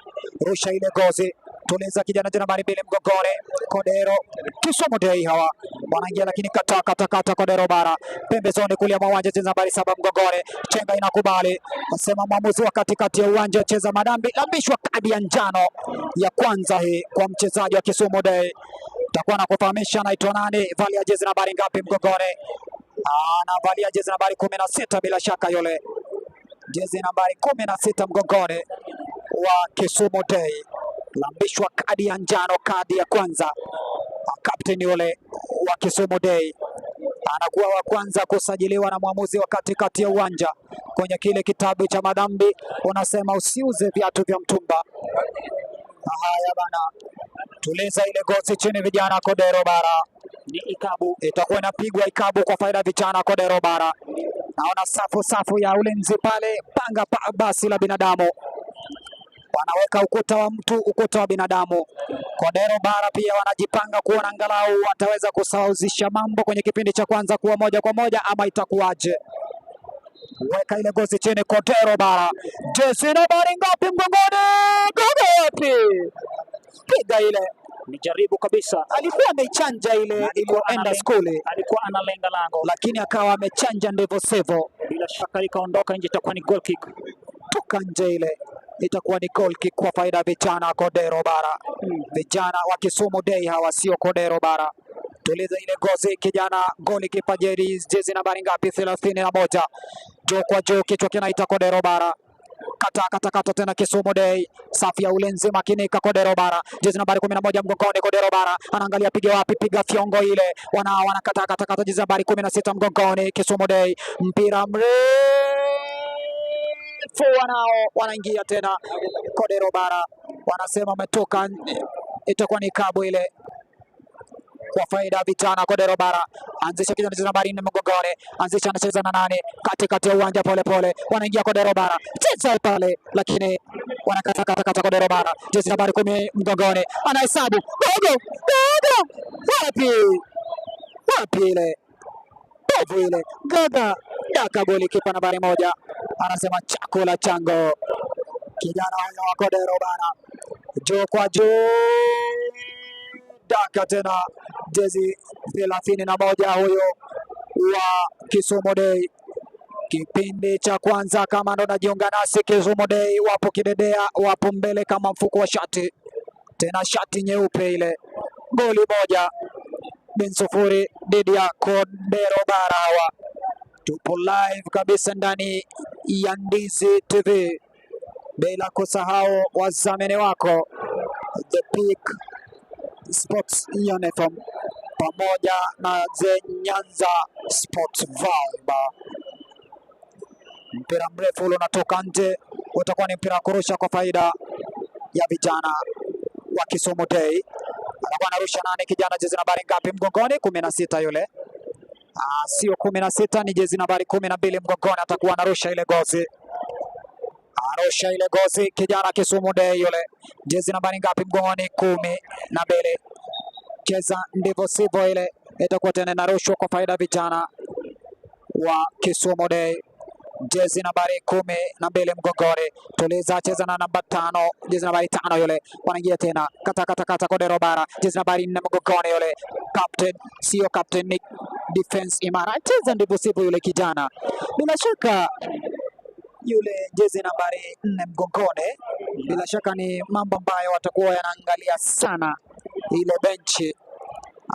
rusha ile gozi, tuliza kijana, jezi nambari 2 mgongoni, Kodero. Kisumu Day hawa wanaingia, lakini kata kata kata, Kodero Bara pembezoni kulia mwa uwanja, jezi nambari 7 mgongoni, chenga inakubali, nasema mwamuzi wa katikati ya uwanja, cheza madambi, lambishwa kadi ya njano ya kwanza hii kwa mchezaji wa Kisumu Day. Takuwa na kufahamisha anaitwa nani, valia jezi nambari ngapi mgongoni? Anavalia jezi nambari 16 bila shaka yule jezi nambari 16 mgongoni wa Kisumu Day, lambishwa kadi ya njano, kadi ya kwanza. Kapteni yule wa Kisumu Day anakuwa wa kwanza kusajiliwa na mwamuzi wa katikati ya uwanja kwenye kile kitabu cha madhambi, unasema usiuze viatu vya mtumba. Haya bana, tuliza ile gozi chini, vijana Kodero Bara, Ni ikabu. Itakuwa inapigwa ikabu kwa faida vijana Kodero Bara. Naona safu safu ya ulinzi pale, panga pa, basi la binadamu wanaweka ukuta wa mtu, ukuta wa binadamu. Kodero Bara pia wanajipanga kuona angalau wataweza kusawazisha mambo kwenye kipindi cha kwanza kuwa 1-1 ama itakuwaje? Weka ile gozi chini, Kodero Bara, jezi nambari ngapi mgongoni? Gogo wapi? Piga ile, Ni jaribu kabisa, alikuwa ameichanja ile Na alikuwa iliyoenda analenga- skuli, alikuwa analenga lango, lakini akawa amechanja ndivyo sivyo, bila shaka likaondoka nje, itakuwa ni goal kick. Toka nje ile itakuwa ni goal kick kwa faida ya vijana Kodero Bara. Vijana wa Kisumu Day hawa, sio Kodero Bara. Tuliza ile gozi kijana, goli kipa jezi nambari ngapi? 31, juu kwa juu, kichwa kinaita Kodero Bara. Kata kata kata tena Kisumu Day, safu ya ulinzi makinika Kodero Bara, jezi nambari 11 mgongoni Kodero Bara, anaangalia piga wapi, piga fyongo ile, wana wanakata kata kata, jezi nambari 16 mgongoni Kisumu Day, mpira mrefu wanao wanaingia tena Kodero Bara, wanasema umetoka, itakuwa ni kabu ile kwa faida ya vijana Kodero Bara. Anzisha kijana jezi nambari 4 mgongoni, anzisha, anacheza na nani katikati ya uwanja, pole pole wanaingia Kodero Bara, cheza pale, lakini wanakata kata kata Kodero Bara, jezi nambari 10 mgongoni, anahesabu gogo gogo, wapi wapi ile bovu ile gaga daka, goli kipa nambari 1 anasema chakula chango, kijana huyo wa Kodero Bara, juu kwa juu daka tena jezi 31 huyo wa Kisumu Day. Kipindi cha kwanza, kama ndo najiunga nasi, Kisumu Day wapo kidedea, wapo mbele kama mfuko wa shati, tena shati nyeupe ile. Goli 1-0 dhidi ya Kodero Bara. Hawa tupo live kabisa ndani ya Ndizi TV, bila kusahau wazamini wako The Peak Sports Uniform pamoja na The Nyanza Sports Vibe. Mpira mrefu ule unatoka nje, utakuwa ni mpira wa kurusha kwa faida ya vijana wa Kisumu Day. Anakuwa anarusha nani? Kijana jezi nambari ngapi mgongoni? 16 yule. Sio 16, ni jezi nambari 12 mgongoni, atakuwa anarusha ile gozi. Arusha ile gozi kijana Kisumu Day yule, jezi nambari ngapi mgongoni? 12. Cheza ndivyo sivyo, ile itakuwa tena inarushwa kwa faida vijana wa Kisumu Day, jezi nambari 12 mgongoni. Tuliza, cheza na namba 5, jezi nambari 5 yule, wanaingia tena kata kata kata, Kodero Bara, jezi nambari 4 mgongoni yule, captain, sio captain, ni defense imara, cheza ndivyo sivyo yule kijana, bila shaka yule jezi nambari 4 mgongoni, bila shaka ni mambo ambayo watakuwa yanaangalia sana ile benchi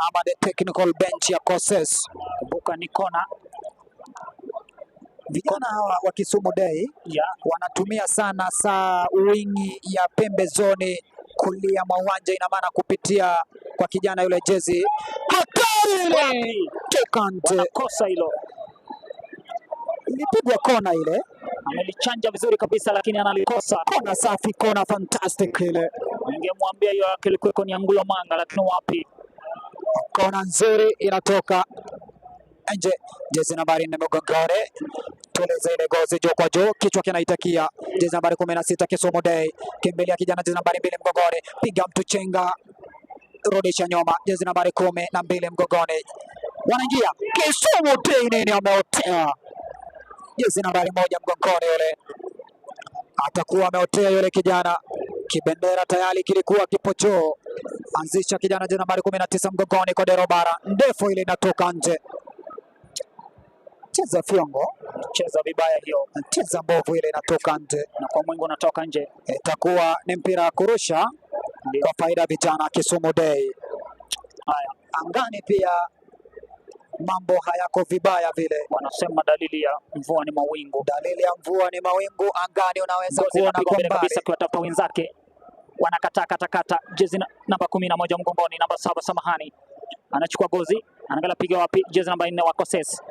ama the technical bench ya Koses. Kumbuka ni kona. Vijana hawa wa Kisumu Day ya wanatumia sana saa wingi ya pembezoni kulia mwa uwanja, ina maana kupitia kwa kijana yule jezi hatari ile toka nje, wanakosa hilo. Ilipigwa kona ile, Amelichanja vizuri kabisa, lakini analikosa. Kona safi, kona fantastic ile, Ningemwambia hiyo yake ilikuwa ni Angulo Manga, lakini wapi. Kona nzuri inatoka nje, jezi nambari 4 mgongoni, tueleze ile gozi juu kwa juu, kichwa kinaitakia jezi nambari 16 Kisumu Day, kimbilia kijana jezi nambari 2 mgongoni, piga mtu chenga, rudisha nyuma, jezi nambari 12 mgongoni, wanaingia Kisumu Day, nini ameotea jezi nambari 1 mgongoni, yule atakuwa ameotea yule kijana, kibendera tayari kilikuwa kipo juu. Anzisha kijana jezi nambari 19 mgongoni, Kodero Bara, ndefu ile inatoka nje, cheza fyongo, Cheza vibaya hiyo, cheza mbovu ile inatoka nje, na kwa mwingi unatoka nje. Itakuwa ni mpira wa kurusha Ndio. kwa faida vijana Kisumu Day. Haya, Angani pia mambo hayako vibaya vile. Wanasema dalili ya mvua ni mawingu. Dalili ya mvua ni mawingu angani, unaweza Ngozi kuona inapigwa kwa mbele mbali. kabisa akiwatafuta wenzake, wanakataa katakata. Jezi namba 11 mgongoni, namba 7 samahani, anachukua gozi, anaangalia piga wapi? Jezi namba 4 wa Koses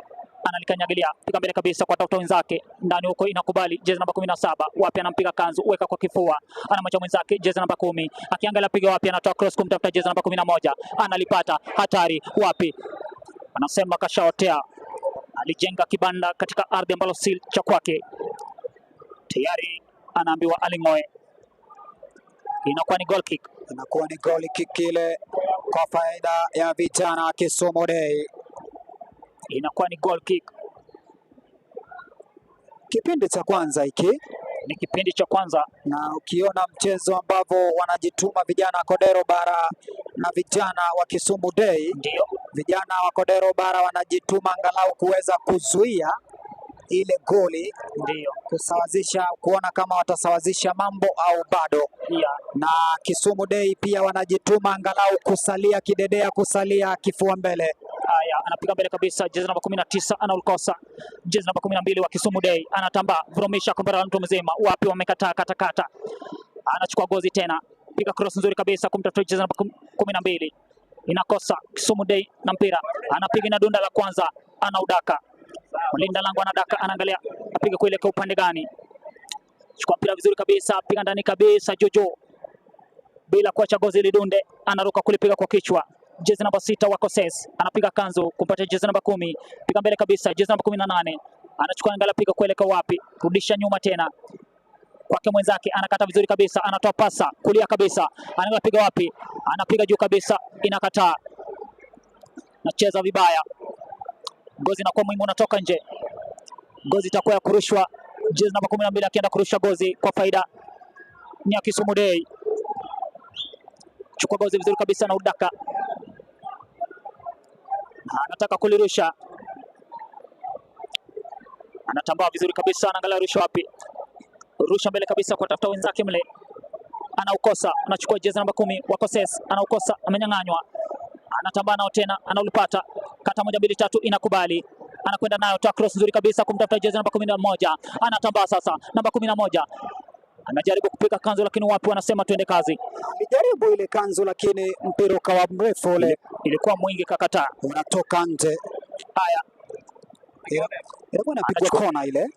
analikanyagilia, piga mbele kabisa kwa tafuta wenzake ndani huko, inakubali. Jezi namba 17 wapi, anampiga kanzu, weka kwa kifua, anamwacha mwenzake. Jezi namba 10 akiangalia piga wapi, anatoa cross kumtafuta jezi namba 11, analipata, hatari wapi, anasema kashaotea. Alijenga kibanda katika ardhi ambalo si cha kwake, tayari anaambiwa aling'oe. Inakuwa ni goal kick. Inakuwa ni goal kick ile kwa faida ya vijana Kisumu Day. Inakuwa ni goal kick. Kipindi cha kwanza hiki Ni kipindi cha kwanza, na ukiona mchezo ambavyo wanajituma vijana Kodero Bara na vijana wa Kisumu Day, ndio vijana wa Kodero Bara wanajituma angalau kuweza kuzuia ile goli, ndio kusawazisha, kuona kama watasawazisha mambo au bado. ya Na Kisumu Day pia wanajituma angalau kusalia kidedea, kusalia kifua mbele. Haya, anapiga mbele kabisa, jezi namba 19 anaulikosa. Jezi namba 12 wa Kisumu Day anatambaa, vurumisha kombora la mtu mzima, wapi wamekataa katakata. Anachukua gozi tena, piga cross nzuri kabisa kumtafuta jezi namba 12, inakosa Kisumu Day na mpira, anapiga na dunda la kwanza, anaudaka mlinda lango, anadaka, anaangalia apiga kuelekea upande gani. Chukua mpira vizuri kabisa, piga ndani kabisa, Jojo bila kuacha gozi lidunde, anaruka kulipiga kwa kichwa. Jezi namba 6 wa Koses anapiga kanzu kumpatia jezi namba 10, piga mbele kabisa, jezi namba 18 anachukua, angalia piga kuelekea wapi, rudisha nyuma tena kwake mwenzake, anakata vizuri kabisa, anatoa pasa kulia kabisa, anaangalia piga wapi, anapiga juu kabisa, inakataa, nacheza vibaya, gozi inakuwa muhimu, unatoka nje, gozi itakuwa ya kurushwa. Jezi namba 12 akienda kurusha gozi kwa faida ni ya Kisumu Day. Chukua gozi vizuri kabisa na udaka, anataka kulirusha, anatambaa vizuri kabisa, anaangalia rusha wapi, rusha mbele kabisa kwa tafuta wenzake mle, anaukosa, anachukua jezi namba 10 wa Koses, anaukosa, amenyang'anywa, anatambaa nao tena, anaulipata, kata 1 2 3, inakubali, anakwenda nayo, toa cross nzuri kabisa kumtafuta jezi namba 11, anatambaa sasa, namba 11 anajaribu kupiga kanzu, lakini wapi, wanasema tuende kazi. Alijaribu ile kanzu lakini mpira ukawa mrefu ule, Ilikuwa mwingi, kakataa. unatoka nje. Haya, Ilikuwa inapigwa kona ile,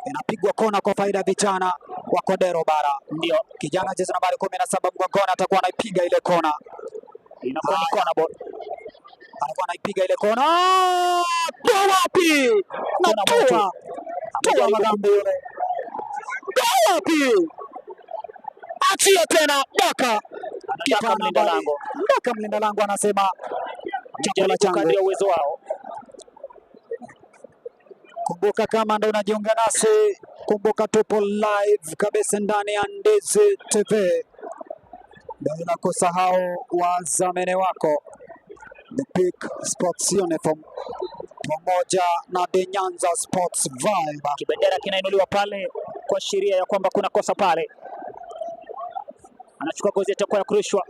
inapigwa kona kwa faida ya vijana wa Kodero Bara. ndio Kijana jezi nambari 17 mgongoni atakuwa anaipiga ile kona, inakuwa ni kona ball. anakuwa anaipiga ile kona. Toa wapi? Hakuna Na mtu. toa toa madhambi yule, toa wapi? Achia tena Daka, Anadaka mlinda lango, Daka mlinda lango anasema chakula jaribu changu. kadri ya uwezo wao. Kumbuka kama ndo unajiunga nasi, kumbuka tupo live kabisa ndani ya Ndizi TV, bila kusahau wazamini wako The Peak Sports Uniform pamoja na The Nyanza Sports Vibe. Kibendera kinainuliwa pale kuashiria ya kwamba kuna kosa pale. Anachukua gozi, itakuwa ya kurushwa.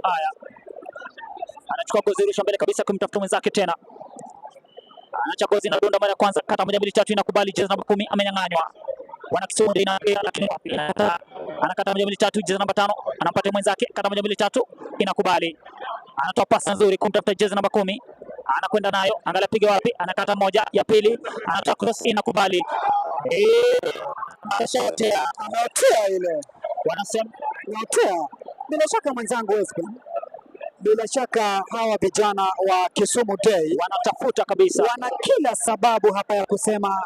Haya, anachukua gozi, rusha mbele kabisa kumtafuta mwenzake tena, anaacha gozi na donda mara ya kwanza, kata moja mbili tatu, inakubali. Jezi namba 10 amenyang'anywa, wana Kisumu inaangalia, lakini wapi, anakataa. Anakata moja mbili tatu, jezi namba 5 anampata mwenzake, kata moja mbili tatu, inakubali. Anatoa pasi nzuri kumtafuta jezi namba 10, anakwenda nayo, angalia piga wapi, anakata moja ya pili, anatoa cross, inakubali. Ameshaotea, Ameotea ile, wanasema ameotea bila shaka mwenzangu Espen, bila shaka hawa vijana wa Kisumu Day wanatafuta kabisa, wana kila sababu hapa ya kusema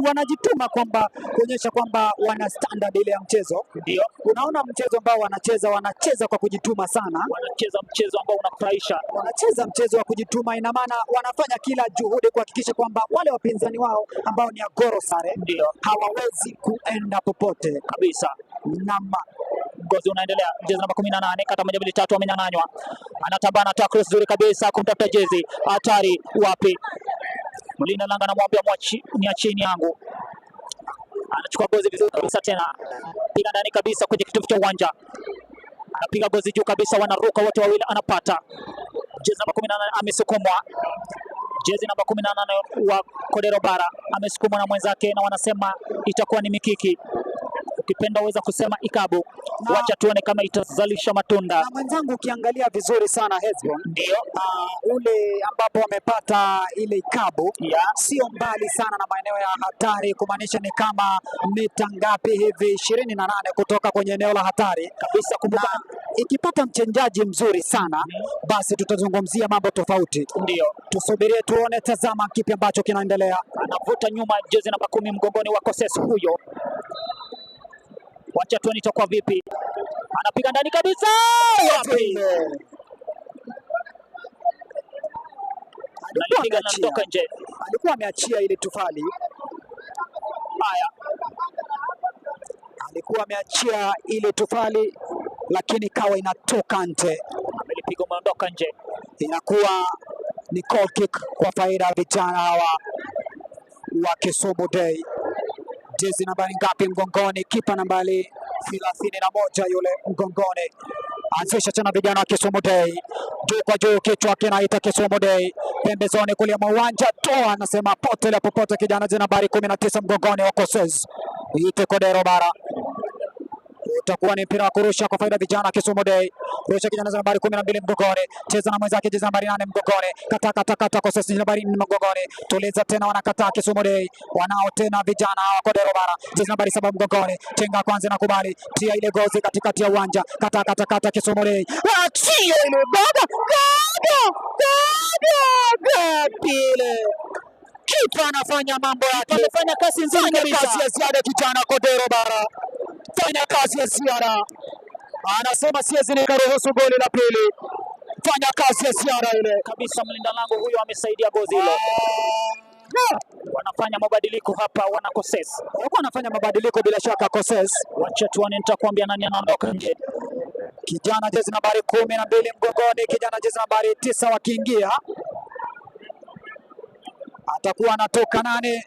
wanajituma kwamba kuonyesha kwamba wana standard ile ya mchezo. Ndio Unaona mchezo ambao wanacheza, wanacheza kwa kujituma sana, wanacheza mchezo ambao unafurahisha, wanacheza mchezo wa kujituma. Ina maana wanafanya kila juhudi kuhakikisha kwamba wale wapinzani wao ambao ni Agoro Sare ndio hawawezi kuenda popote kabisa. Nama Ngozi unaendelea, jezi namba 18 kata moja mbili tatu, amenyang'anywa, anatamba, anatoa cross nzuri kabisa kumtafuta jezi hatari, wapi? Mlinda lango anamwambia mwachi, niacheni yangu. Anachukua gozi vizuri kabisa tena, piga ndani kabisa kwenye kitovu cha uwanja, anapiga gozi juu kabisa, wanaruka wote wawili, anapata jezi namba 18 amesukumwa. Jezi namba 18 wa Kodero Bara amesukumwa na mwenzake, na wanasema itakuwa ni mikiki, ukipenda uweza kusema ikabu. Wacha tuone kama itazalisha matunda. Na mwenzangu, ukiangalia vizuri sana Hezbon, Ndio ule ambapo wamepata ile ikabu ya sio mbali sana na maeneo ya hatari, kumaanisha ni kama mita ngapi hivi, 28 kutoka kwenye eneo la hatari kabisa. Kumbuka na ikipata mchenjaji mzuri sana basi tutazungumzia mambo tofauti. Ndio Tusubirie tuone, tazama kipi ambacho kinaendelea. Anavuta nyuma jezi namba 10 mgongoni wa Koses huyo. Wacha tuone itakuwa vipi. Anapiga ndani kabisa, wapi? Alikuwa Analipiga na ameachia, kutoka nje. alikuwa ameachia ile tufali. Haya, alikuwa ameachia ile tufali, lakini ikawa inatoka nje, amelipiga umeondoka nje. Inakuwa ni goal kick kwa faida ya vijana hawa wa Kisumu Day. Jezi nambari ngapi mgongoni? Kipa nambari 31 yule mgongoni. Anzisha tena vijana wa Kisumu Day, juu kwa juu, kichwa kinaita Kisumu Day, pembezoni kulia mwa uwanja, toa, anasema potelea popote, kijana jezi nambari 19 mgongoni wa Koses, ite Kodero Bara. Utakuwa ni mpira wa kurusha kwa faida vijana Kisumu Day. Rusha kijana nambari 12 mgongoni, cheza na mwenzake jezi nambari 8 mgongoni, kata kata kata Koses nambari 4 mgongoni, tuliza tena, wanakataa Kisumu Day, wanao tena vijana hawa Kodero Bara, jezi nambari 7 mgongoni, chenga kwanza na kubali, tia ile gozi katikati ya uwanja, kata kata kata Kisumu Day, achia ile goga goga goga pile kipa anafanya mambo yake, Amefanya kazi nzuri fanya kabisa. kazi ya ziada kijana Kodero Bara, fanya kazi ya ziada. Anasema siwezi nikaruhusu goli la pili, fanya kazi ya ziada ile kabisa. Mlinda lango huyo amesaidia gozi hilo. Wanafanya mabadiliko hapa, wana Koses. Walikuwa wanafanya mabadiliko bila shaka Koses. Wacha tuone, nitakwambia nani anaondoka nje. Kijana jezi nambari 12 mgongoni, kijana jezi nambari 9 wakiingia, atakuwa anatoka nani?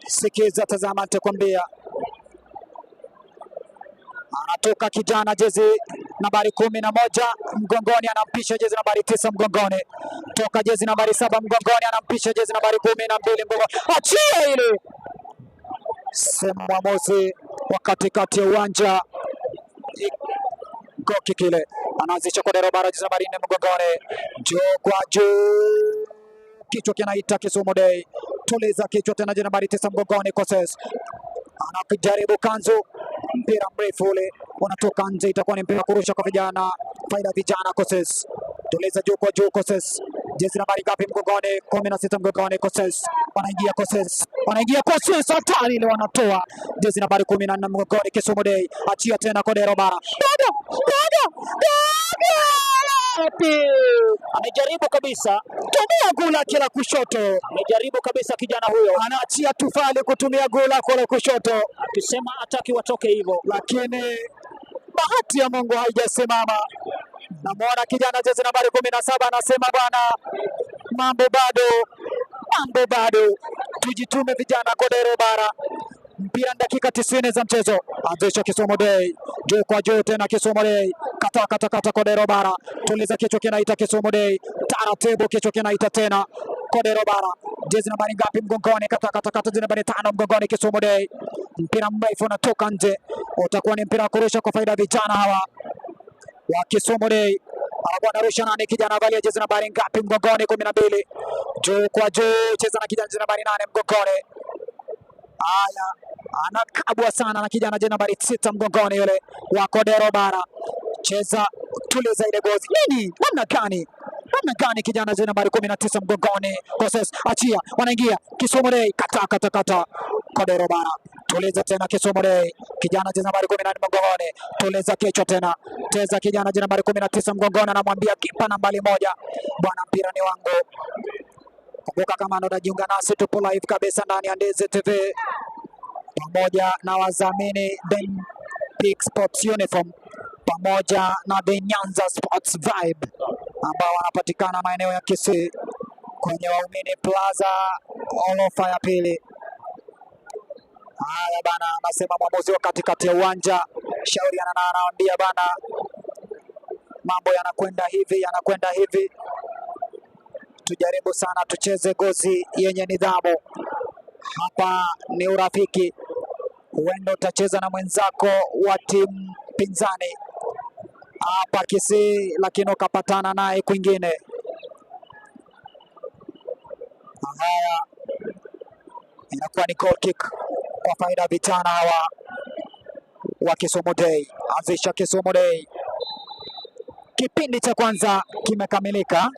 Sikiza, tazama, nitakwambia. Anatoka kijana jezi nambari 11 mgongoni, anampisha jezi nambari 9 mgongoni. Toka jezi nambari 7 mgongoni, anampisha jezi nambari 12 mgongoni. Achia ile, sema mwamuzi wa katikati ya uwanja goki kile, anaanzisha kwa Kodero Bara, jezi nambari 4 mgongoni, juu kwa juu, kichwa kinaita Kisumu Day, tuliza kichwa tena, jezi nambari 9 mgongoni, Koses anajaribu kanzu, mpira mrefu ule unatoka nje, itakuwa ni mpira kurusha kwa vijana, faida vijana Koses, tuliza juu kwa juu Koses, jezi nambari ngapi mgongoni? 16 mgongoni Koses, wanaingia Koses, wanaingia Koses, hatari ile wanatoa jezi nambari 14 mgongoni Kisumu Day, achia tena Kodero Bara, dogo dogo dogo, Wapi? Amejaribu kabisa, Tumia guu lake la kushoto, amejaribu kabisa kijana huyo, anaachia tufali kutumia guu lako la kushoto, akisema hataki watoke hivyo. lakini bahati ya Mungu haijasimama. Namwona kijana jezi nambari 17 anasema bwana, mambo bado, mambo bado, tujitume vijana Kodero Bara. Mpira ni dakika 90 za mchezo. Anzisha Kisumu Day, juu kwa juu tena Kisumu Day, kata kata kata Kodero Bara, tuliza kichwa kinaita Kisumu Day, taratibu kichwa kinaita tena Kodero Bara, jezi nambari ngapi mgongoni? Kata kata kata, jezi nambari 5 mgongoni Kisumu Day. Mpira mrefu unatoka nje, utakuwa ni mpira wa kurusha kwa faida ya vijana hawa wa Kisumu Day. Anakuwa anarusha nani? Kijana avalia jezi nambari ngapi mgongoni? 12, juu kwa juu, cheza na kijana jezi nambari 8 mgongoni. Haya, anakabwa sana na kijana jezi nambari 6 mgongoni yule wa Kodero Bara. Cheza, tuliza ile gozi. Nini? Namna gani? Namna gani kijana jezi nambari 19 mgongoni? Koses, achia, wanaingia Kisumu Day, kata kata kata. Kodero Bara. Tuliza tena Kisumu Day. Kijana jezi nambari 14 mgongoni. Tuliza kichwa tena. Cheza kijana jezi nambari 19 mgongoni, anamwambia kipa nambari 1. Bwana, mpira ni wangu. Kumbuka kama ndo unajiunga nasi, tupo live kabisa ndani ya Ndizi TV pamoja na wadhamini The Peak Sports Uniform pamoja na The Nyanza Sports Vibe ambao wanapatikana maeneo ya Kisii kwenye Waumini Plaza orofa ya pili. Haya bana, anasema mwamuzi wa katikati ya uwanja shauri anaambia bana, mambo yanakwenda hivi yanakwenda hivi, tujaribu sana tucheze gozi yenye nidhamu. Hapa ni urafiki, huenda utacheza na mwenzako wa timu pinzani hapa Kisii, lakini ukapatana naye kwingine. Haya, inakuwa ni goal kick kwa faida ya vijana hawa wa Kisumu Day. Anzisha Kisumu Day. Kipindi cha kwanza kimekamilika.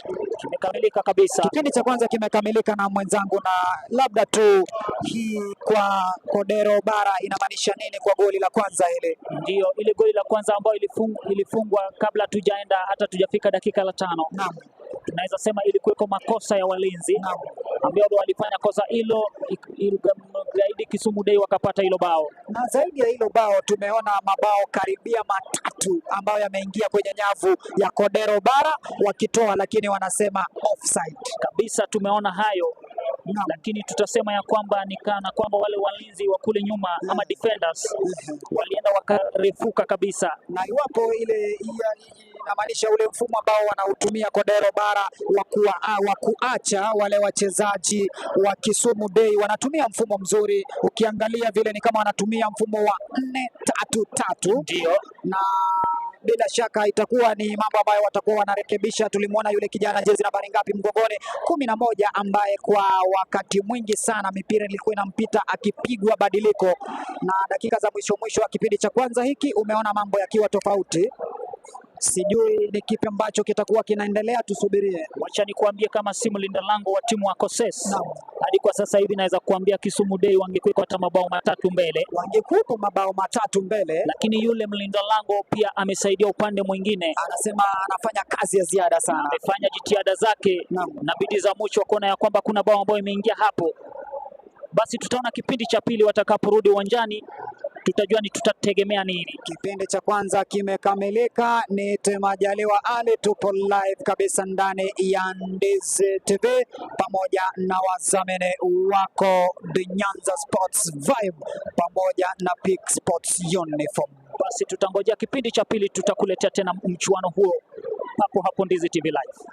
Kimekamilika kabisa. Kipindi cha kwanza kimekamilika na mwenzangu, na labda tu hii kwa Kodero Bara inamaanisha nini kwa goli la kwanza hili? Ndio ile goli la kwanza ambayo ilifungwa kabla tujaenda hata tujafika dakika la 5. Naam. Tunaweza sema ilikuweko makosa ya walinzi Naam. ambao walifanya kosa hilo, zaidi Kisumu Day wakapata hilo bao. Na zaidi ya hilo bao tumeona mabao karibia matatu ambayo yameingia kwenye nyavu ya Kodero Bara wakitoa, lakini wanasema offside. Kabisa tumeona hayo. Naam. Lakini tutasema ya kwamba ni kana kwamba wale walinzi wa kule nyuma ama defenders walienda wakarefuka kabisa. Na iwapo ile inamaanisha ule mfumo ambao wanautumia Kodero Bara wa kuacha wale wachezaji wa Kisumu Day wanatumia mfumo mzuri. Ukiangalia vile ni kama wanatumia mfumo wa 4-3-3. Ndio. Na bila shaka itakuwa ni mambo ambayo watakuwa wanarekebisha. Tulimwona yule kijana jezi nambari ngapi mgongoni, 11, ambaye kwa wakati mwingi sana mipira ilikuwa inampita akipigwa badiliko, na dakika za mwisho mwisho wa kipindi cha kwanza hiki umeona mambo yakiwa tofauti. Sijui ni kipi ambacho kitakuwa kinaendelea, tusubirie. Wacha nikuambie kama si mlinda lango wa timu wa Koses, Naam. hadi kwa sasa hivi naweza kuambia Kisumu Day wangekuwa hata mabao 3 mbele, Wangekuwepo mabao 3 mbele. lakini yule mlinda lango pia amesaidia upande mwingine, Anasema anafanya kazi ya ziada sana. Amefanya jitihada zake Naam. na bidii za mwisho kuona ya kwamba kuna bao ambayo imeingia hapo. Basi tutaona kipindi cha pili watakaporudi uwanjani, tutajua ni tutategemea nini. Kipindi cha kwanza kimekamilika. Ni Majaliwa Ali, tupo live kabisa ndani ya Ndizi TV pamoja na wazamini wako The Nyanza Sports Vibe pamoja na Peak Sports Uniform. Basi tutangojea kipindi cha pili, tutakuletea tena mchuano huo hapo hapo Ndizi TV Live.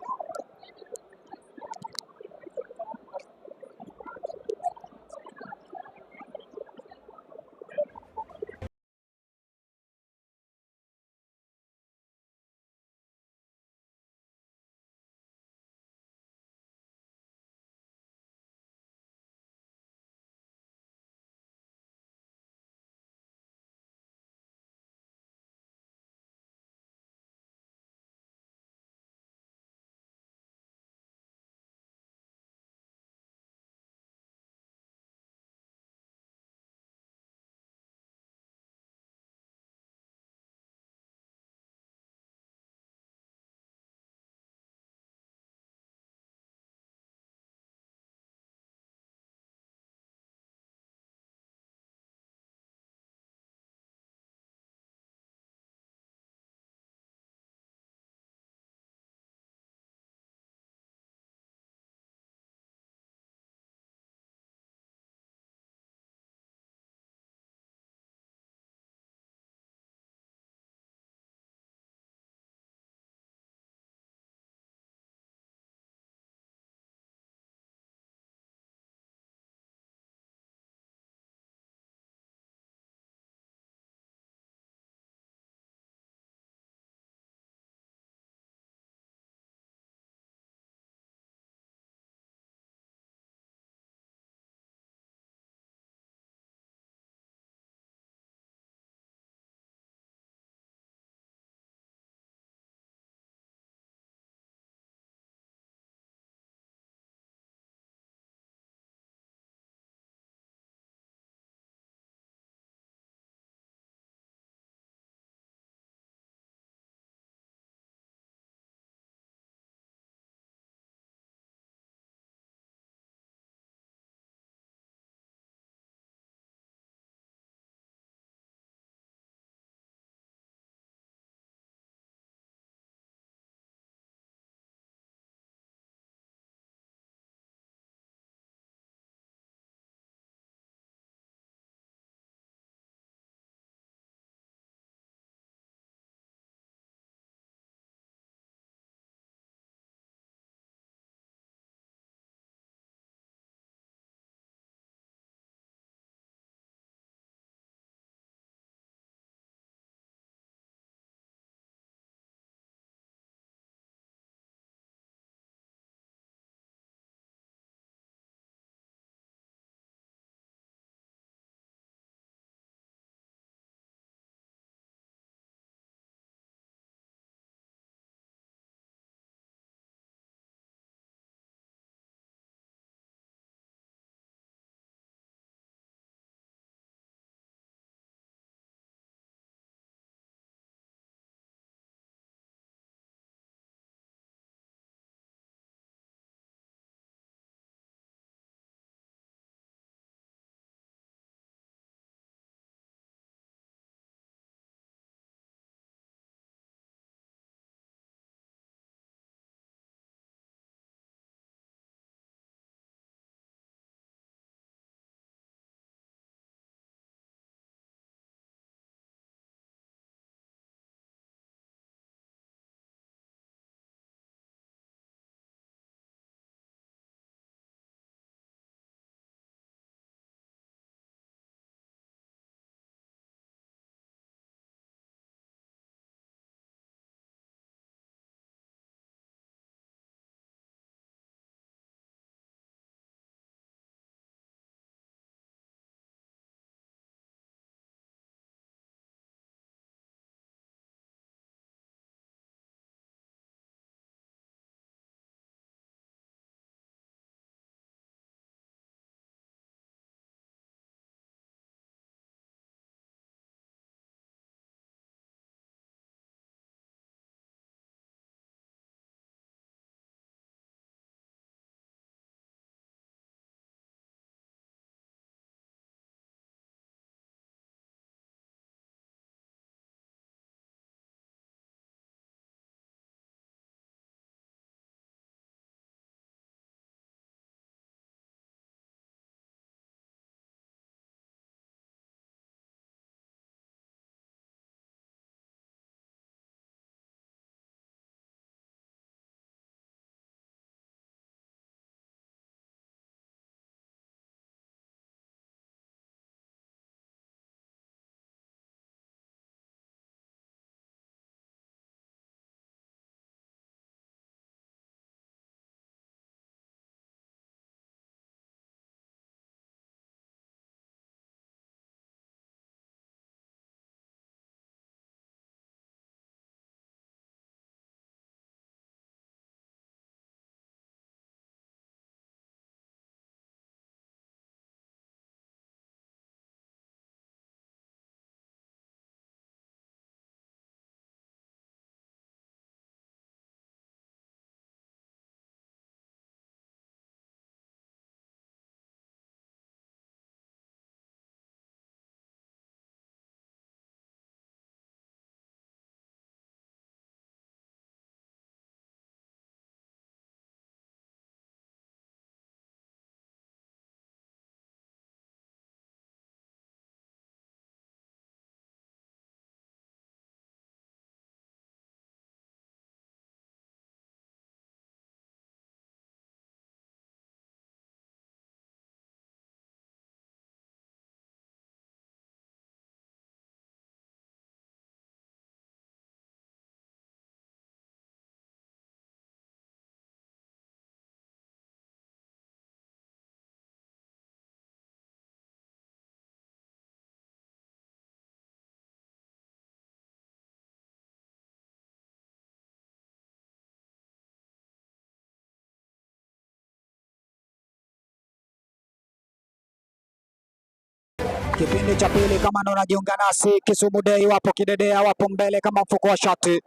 Kipindi cha pili, kama ndo unajiunga nasi, Kisumu Day wapo kidedea, wapo mbele kama mfuko wa shati.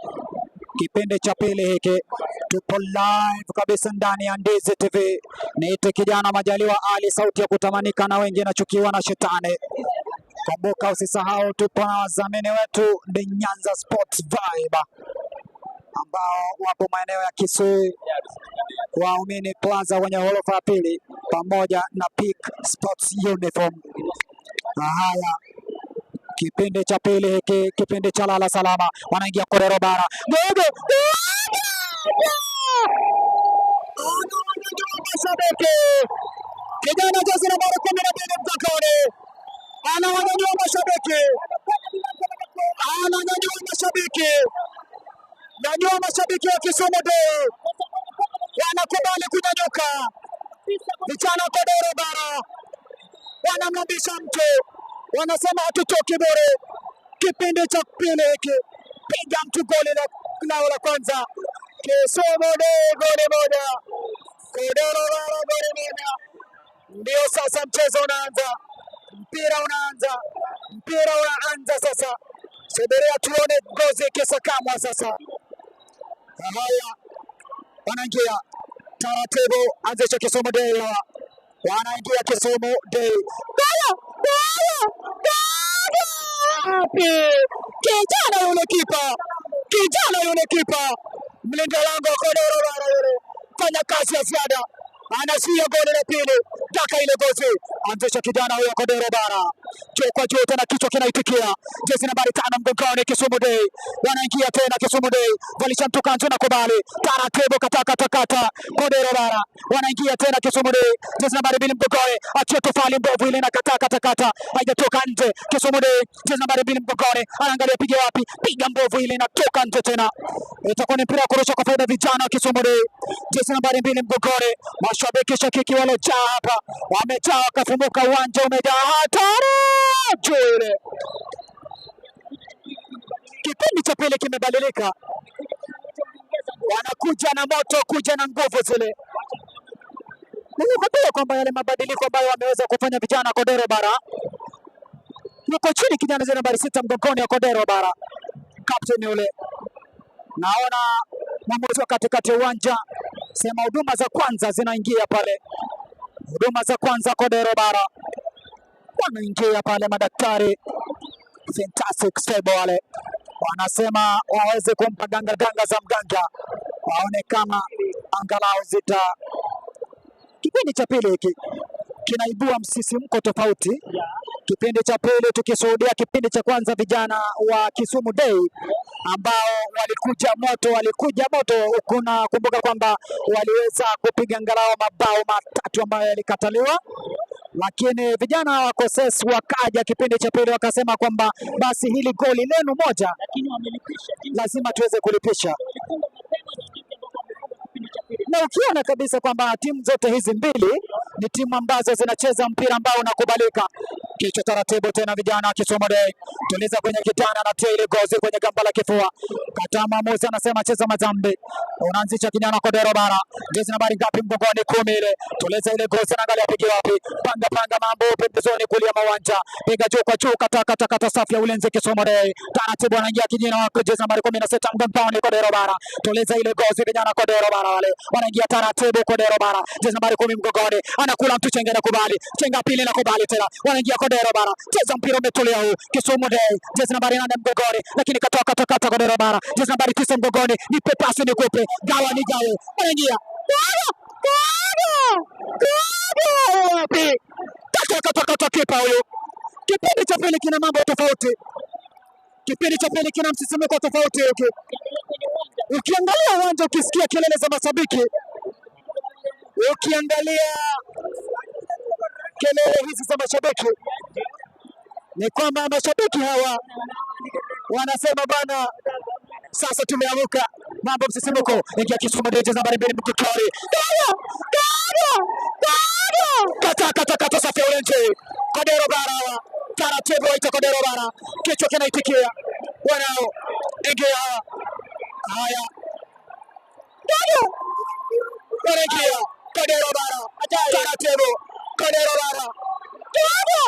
Kipindi cha pili hiki tupo live kabisa ndani ya Ndizi TV. Niite kijana Majaliwa Ali, sauti ya kutamanika na wengi nachukiwa na shetani. Kumbuka, usisahau tupo na wadhamini wetu The Nyanza Sports Vibe ambao wapo maeneo ya Kisii Waumini Plaza kwenye ghorofa ya pili pamoja na Peak Sports Uniform. Na haya, kipindi cha pili hiki, kipindi cha lala salama, wanaingia Korero Bara. Gogo! Mashabiki, kijana jezi nambari 12 mgongoni anawanyanyua mashabiki, ananyanyua mashabiki, nyanyua mashabiki wa Kisumu Day wanakubali kunyanyuka. Vijana Kodero Bara wanamlambisha mtu, wanasema hatutoki bure. Kipindi cha pili hiki, piga mtu goli lao la kwanza. Kisumu Day goli moja, Kodero Bara goli moja. Ndio sasa mchezo unaanza, mpira unaanza, mpira unaanza sasa. Subiria tuone gozi ikisakamwa sasa. Haya, wanaingia taratibu, anzisha Kisumu Day hawa. Wanaingia Kisumu Day. Gola! Gola! Gola! Wapi? Kijana yule kipa, kijana yule kipa, mlinda lango Kodero Bara yule, fanya kazi ya ziada, anazuia goli la pili, taka ile gozi, anzisha kijana huyo Kodero Bara, juu kwa juu tena, kichwa kinaitikia, jezi nambari 5 mgongoni, Kisumu Day wanaingia tena, Kisumu Day valisha mtu kanzu na kubali taratibu, kata kata kata, Kodero Bara wanaingia tena, Kisumu Day jezi nambari 2 mgongoni, achia tofali mbovu ile na kata kata kata, haijatoka nje. Kisumu Day jezi nambari 2 mgongoni, anaangalia piga wapi, piga mbovu ile inatoka nje tena, itakuwa ni mpira wa kurusha kwa faida vijana wa Kisumu Day, jezi nambari 2 mgongoni. Mashabiki shakiki waliojaa hapa wamejaa wakafumuka, uwanja umejaa hatari juu ile. Kipindi cha pili kimebadilika, wanakuja na moto, kuja na nguvu zile. Nilikwambia kwamba yale mabadiliko ambayo wameweza kufanya vijana Kodero Bara, yuko chini kijana jezi nambari 6 mgongoni ya Kodero Bara, captain yule. Naona mwamuzi wa katikati ya uwanja sema huduma za kwanza zinaingia pale, huduma za kwanza Kodero Bara wanaingia pale, madaktari Fantastic Stable wale wanasema waweze kumpa ganga ganga za mganga, waone kama angalau zita. Kipindi cha pili hiki kinaibua msisimko tofauti. Kipindi cha pili tukishuhudia kipindi cha kwanza vijana wa Kisumu Day ambao walikuja moto, walikuja moto. Kuna kumbuka kwamba waliweza kupiga angalau mabao 3 ambayo yalikataliwa, lakini vijana wa Koses wakaja kipindi cha pili wakasema kwamba basi hili goli lenu moja Lakini wamelipisha jinsi lazima tuweze kulipisha. walifunga mapema na jinsi ambavyo wamefunga kipindi cha pili. Na ukiona kabisa kwamba timu zote hizi mbili ni timu ambazo zinacheza mpira ambao unakubalika. Kichwa taratibu tena vijana wa Kisumu Day, tuliza kwenye kitana na tia ile gozi kwenye gamba la kifua. Kataa mwamuzi anasema cheza mazambi. Unaanzisha kijana Kodero Bara, jezi nambari ngapi mgongoni? 10 ile. Tuliza ile gozi, anaangalia pigi wapi, panga panga mambo pembezoni kulia mawanja, piga juu kwa juu, kata kata kata, safu ya ulinzi Kisumu Day. Taratibu anaingia kijana wa jezi nambari 16 mgongoni Kodero Bara, tuliza ile gozi vijana Kodero Bara wale wanaingia taratibu. Kodero Bara jezi nambari 10 mgongoni, anakula mtu chenga na kubali chenga pili na kubali tena, wanaingia Kodero Bara, cheza mpira umetulia huu. Kisumu Day jezi nambari 8 mgongoni, lakini katoka kata kata Kodero Bara jezi nambari 9 mgongoni, nipe pasi nikupe, gawa ni gawe, wanaingia Gawa! Gawa! Gawa! Wapi? Kata kata kata, kipa huyu. Kipindi cha pili kina mambo tofauti, kipindi cha pili kina msisimko tofauti hiki. Ukiangalia kwenye uwanja Ukiangalia uwanja, ukisikia kelele za mashabiki, ukiangalia kelele hizi za mashabiki, ni kwamba mashabiki hawa wanasema bana, sasa tumeamuka, mambo msisimko. Ingia Kisumu Day, jezi nambari 2 mgongoni, Gawa! Gawa! Gawa! Kata kata kata, safu ya ulinzi Kodero Bara hawa taratibu, waita Kodero Bara, kichwa kinaitikia, wanao ingia hawa. Haya, Gawa! Wanaingia Kodero Bara, taratibu, Kodero Bara, Gawa!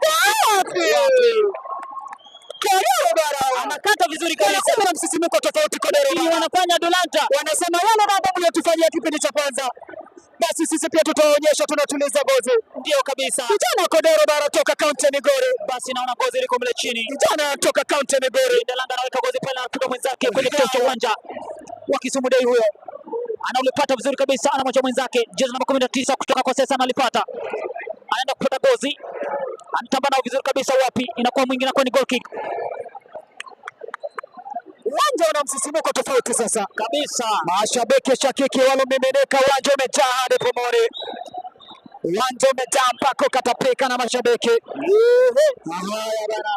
Wapi? Kodero Bara Anakata vizuri kabisa. wanasema na msisimko tofauti. Kodero Hii Bara wanafanya Dolanta. wanasema wale mambo mliotufanyia kipindi cha kwanza, basi sisi pia tutawaonyesha tunatuliza gozi. Ndio kabisa. Kijana Kodero Bara toka kaunti ya Migori, Basi naona gozi liko mle chini. kijana toka kaunti ya Migori. Lindelanga anaweka gozi pale, anapiga mwenzake kwenye kituo cha uwanja wa Kisumu Day. Huyo anaulipata vizuri kabisa, anamwacha mwenzake jezi namba 19 kutoka kwa sasa, analipata, anaenda kupata gozi, anatamba nao vizuri kabisa. Wapi, inakuwa mwingi, inakuwa ni goal kick Uwanja una msisimko tofauti sasa kabisa. Mashabiki shakiki walomiminika, uwanja umejaa hadi pomoni, uwanja umejaa mpaka ukatapika na mashabiki. Haya bana,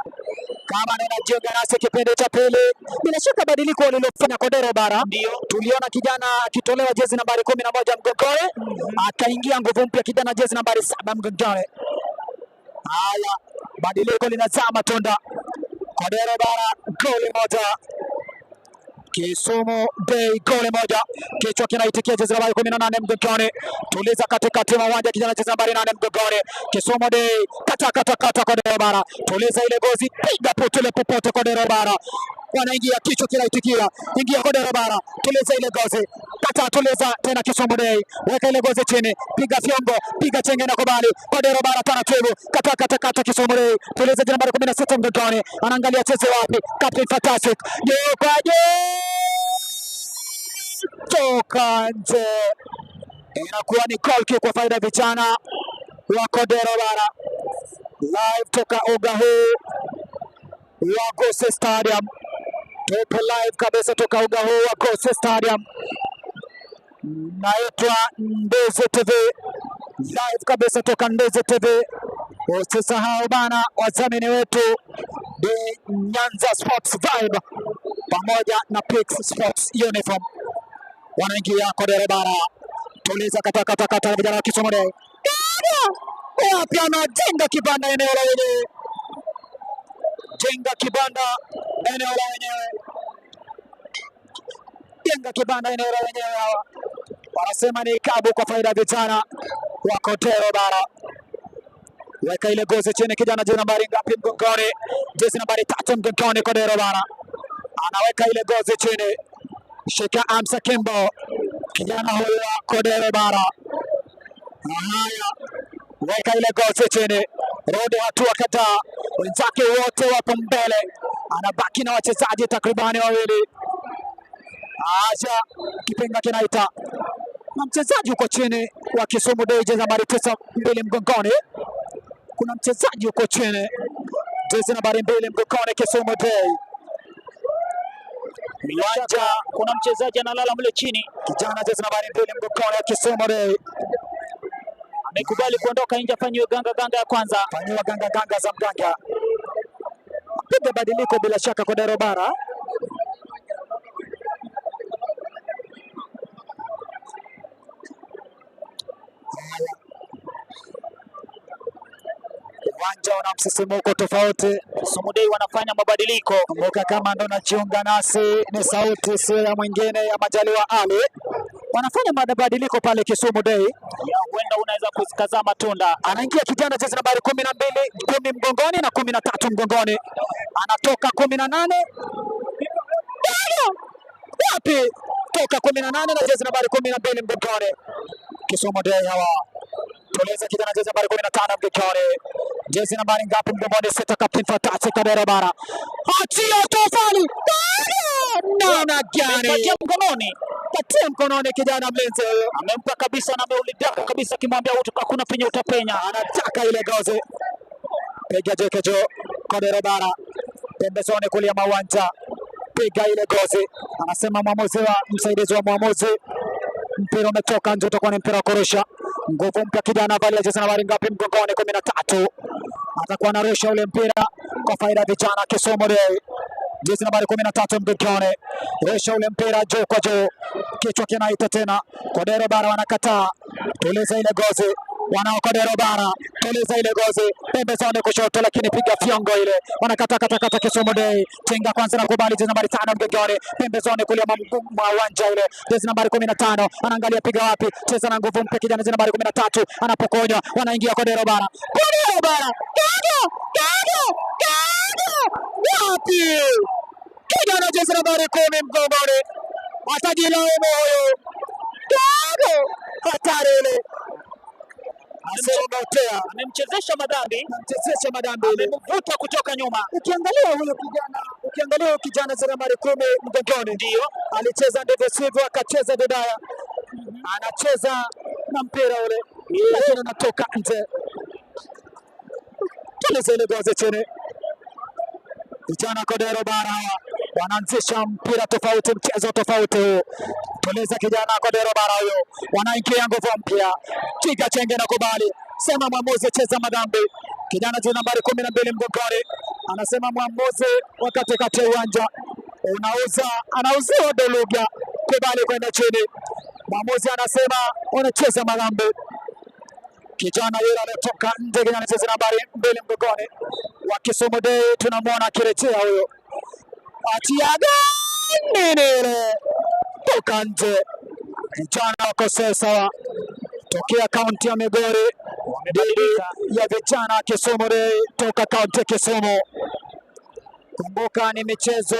kama ninajiunga nasi kipindi cha pili, bila shaka badiliko walilofanya Kodero Bara, Ndio tuliona kijana akitolewa jezi nambari 11 mgongoni, akaingia nguvu mpya kijana jezi nambari 7 mgongoni. Haya, badiliko linazaa matunda. Kodero Bara goli moja, Kisumu Day goli moja. Kichwa kinaitikia jezi nambari 18 mgongoni. Tuliza katikati mwa uwanja kijana jezi nambari 8 mgongoni. Kisumu Day kata kata kata Kodero Bara. Tuliza ile gozi, piga potele popote Kodero Bara. Wanaingia, kichwa kinaitikia, ingia Kodero Bara, tuliza ile gozi, kata, tuliza tena Kisumu Day, weka ile gozi chini, piga fyongo, piga chenge na kubali Kodero Bara taratibu, kata kata kata Kisumu Day, tuliza jezi nambari 16 mgongoni, anaangalia cheze wapi, Captain Fantastic, juu kwa juu toka nje, inakuwa ni goal kick kwa faida ya vijana wa Kodero Bara. Live toka uga huu wa Gusii Stadium, tupo live kabisa toka uga huu wa Gusii Stadium. Naitwa Ndizi TV, live kabisa toka Ndizi TV. Usisahau bana, wadhamini wetu ni Nyanza Sports Vibe pamoja na Pix Sports Uniform. Wanaingia Kodero Bara, tuliza kata kata kata, vijana wa Kisumu Day. Wapi, anajenga kibanda eneo la wenyewe, jenga kibanda eneo la wenyewe, jenga kibanda eneo la wenyewe. Hawa wanasema ni kabu kwa faida ya vijana wa Kodero Bara. Weka ile gozi chini, kijana jezi nambari ngapi mgongoni? Jezi nambari 3 mgongoni, Kodero Bara anaweka ile gozi chini. Shika Amsa Kimbo, kijana huyu wa Kodero Bara. Haya, weka ile gozi chini, rudi hatua kadhaa, wenzake wote wapo mbele, anabaki na wachezaji takribani wawili. Acha kipenga kinaita na mchezaji uko chini wa Kisumu Day, jezi nambari 9 mbili mgongoni. Kuna mchezaji uko chini, jezi nambari 2 mgongoni, Kisumu Day. Uwanja kuna mchezaji analala mle chini, kijana jezi nambari 2 mgongoni wa Kisumu Day amekubali kuondoka nje afanyiwe ganga ganga ya kwanza. fanyiwa ganga ganga za mganga, piga badiliko bila shaka Kodero Bara. Haya. Uwanja una msisimuko tofauti. Kisumu Day wanafanya mabadiliko. Kumbuka kama ndo najiunga nasi, ni sauti sio ya mwingine ya Majaliwa Ali. Wanafanya mabadiliko pale Kisumu Day. Ya huenda unaweza kuzikazaa matunda. Anaingia kijana jezi nambari 12, 10 mgongoni na 13 mgongoni, anatoka 18 wapi? Toka 18 na jezi nambari 12 mgongoni. Kisumu Day hawa tuliza kijana jezi nambari 15 mgongoni, jezi nambari ngapi mgongoni? 6, Captain Fatasi Kodero Bara, achia tofali namna gani? Patia mkononi, Patia mkononi kijana mlinzi huyo, amempa kabisa na ameulidaka kabisa, akimwambia hakuna penye utapenya. anataka ile gozi. Piga jekejo Kodero Bara pembezoni kulia mawanja, piga ile gozi, anasema mwamuzi wa msaidizi wa mwamuzi, mpira umetoka nje, utakuwa ni mpira wa kurusha. Nguvu mpya kijana avalia jezi nambari ngapi mgongoni? 13, atakuwa anarusha ule mpira kwa faida ya vijana Kisumu Day. Jezi nambari 13 mgongoni, rusha ule mpira juu kwa juu, kichwa kinaita tena. Kodero Bara wanakataa, tuliza ile gozi, Wanaokodero bara tuliza ile gozi pembezoni kushoto, lakini piga fyongo ile, wanakata kata kata Kisumu Day. Chenga kwanza na kubali jezi nambari 5 mgongoni, pembezoni kulia mwa uwanja ile jezi nambari 15 anaangalia piga wapi, cheza na nguvu, mpe kijana jezi nambari 13 anapokonywa, wanaingia Kodero bara, Kodero bara, gaga gaga gaga, wapi kijana jezi nambari 10 mgongoni, atajilaumu huyu gaga, hatari ile. Aserogotea Amemchezesha madhambi, amemchezesha madhambi ile. Amemvuta kutoka nyuma. Ukiangalia huyo kijana jezi nambari 10 mgongoni, Ndio alicheza ndivyo sivyo, akacheza vibaya, anacheza na mpira ule, lakini anatoka nje. Tuliza ile gozi chini. Vijana Kodero bara hawa wanaanzisha mpira tofauti, mchezo tofauti huu. Tuliza kijana Kodero bara huyo, wanaingia nguvu mpya, piga chenge na kubali, sema mwamuzi, cheza madhambi. Kijana jezi nambari 12 mgongoni anasema mwamuzi wa katikati ya uwanja unauza, anauziwa Doluga, kubali kwenda chini. Mwamuzi anasema unacheza madhambi. Kijana yule ametoka nje, kijana jezi nambari 2 mgongoni wa Kisumu Day, tunamwona akirejea huyo, atiaga nini ile toka nje. Vijana wako sawa tokea kaunti ya Migori dhidi ya vijana wa Kisumu Day toka kaunti ya Kisumu. Kumbuka ni michezo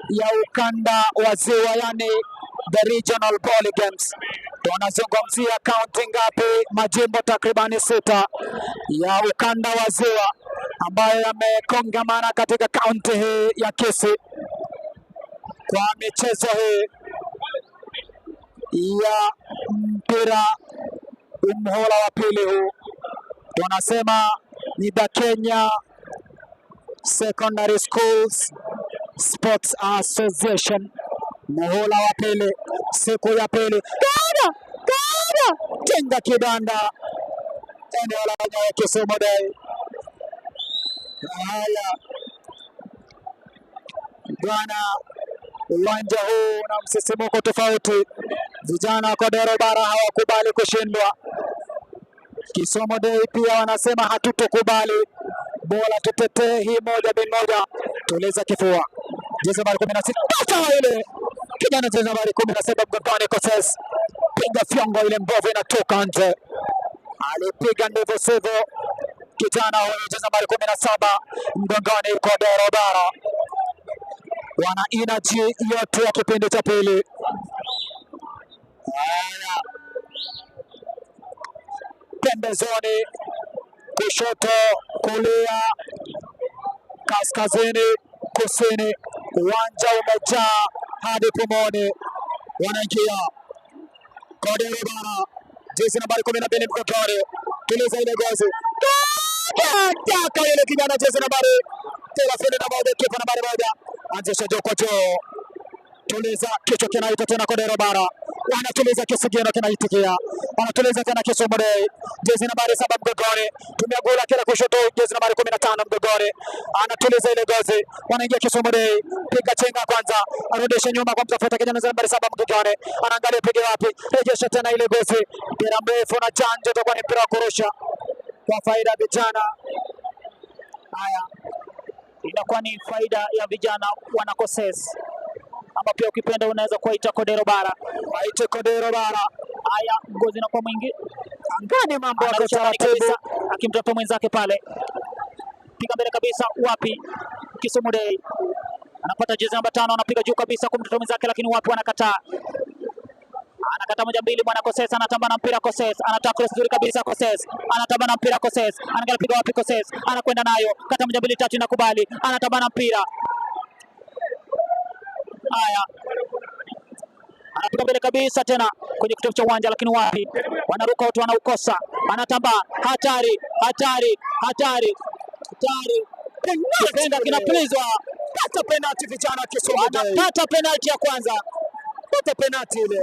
ya ukanda wa ziwa, yani the regional ball games. Tunazungumzia kaunti ngapi? Majimbo takribani 6 ya ukanda wa ziwa ambayo yamekongamana katika kaunti hii ya Kisii kwa michezo hii ya mpira mhula wa pili huu, tunasema ni the Kenya Secondary Schools Sports Association, muhula wa pili, siku ya pili. Kada kada tenga kibanda eneo la wenyewe Kisumu Day. Haya bwana, uwanja huu una msisimko tofauti. Vijana wa Kodero bara hawakubali kushindwa. Kisumu Day pia wanasema hatutokubali, bora tutetee hii moja bin moja. Tuliza kifua, jezi nambari 16 pata ile kijana, jezi nambari 17 mgongoni, Koses piga fyongo ile mbovu inatoka nje, alipiga ndivyo sivyo kijana huyu, jezi nambari 17 mgongoni, Kodero bara wana energy yote ya kipindi cha pili. Haya, pembezoni, kushoto, kulia, kaskazini, kusini, uwanja umejaa hadi pomoni. Wanaingia Kodero bara, jezi nambari 12 mgongoni, tuliza ile gozi taka ile kijana, jezi nambari 31, kipa nambari 1, anzisha juu kwa juu, tuliza kichwa kinaita tena Kodero bara, wanatuliza kisigino kinaitikia, wanatuliza tena Kisumu Day, jezi nambari 7 mgongoni, tumia gula kila kushoto, jezi nambari 15 mgongoni, anatuliza ile gozi, wanaingia Kisumu Day, piga chenga kwanza, arudishe nyuma kwa mtafuta kijana jezi nambari 7 mgongoni, anaangalia piga wapi, rejesha tena ile gozi, mpira mrefu na chanjo, itakuwa ni mpira wa kurusha kwa faida ya vijana. Haya, inakuwa ni faida ya vijana wanakoses, ama pia ukipenda unaweza kuwaita Kodero bara, Waite Kodero bara. Haya, ngozi inakuwa mwingi Angani, mambo yako Anarusha ndani taratibu kabisa, akimtafuta mwenzake pale, piga mbele kabisa, wapi? Kisumu Day anapata jezi namba 5, anapiga juu kabisa kumtafuta mwenzake, lakini wapi, wanakataa. Anakata moja mbili, mwana Koses anatamba na mpira Koses, anatoa cross nzuri kabisa Koses, anatamba na mpira Koses, anaangalia piga wapi Koses, anakwenda nayo, kata moja mbili tatu, inakubali, anatamba na mpira. Haya, anapiga mbele kabisa tena kwenye kitovu cha uwanja, lakini wapi, wanaruka watu, wanaukosa, anatambaa, hatari, hatari, hatari, hatari, penalti kinapulizwa, Pata penalti vijana wa Kisumu Day. wanapata penalti ya kwanza, Pata penalti ile,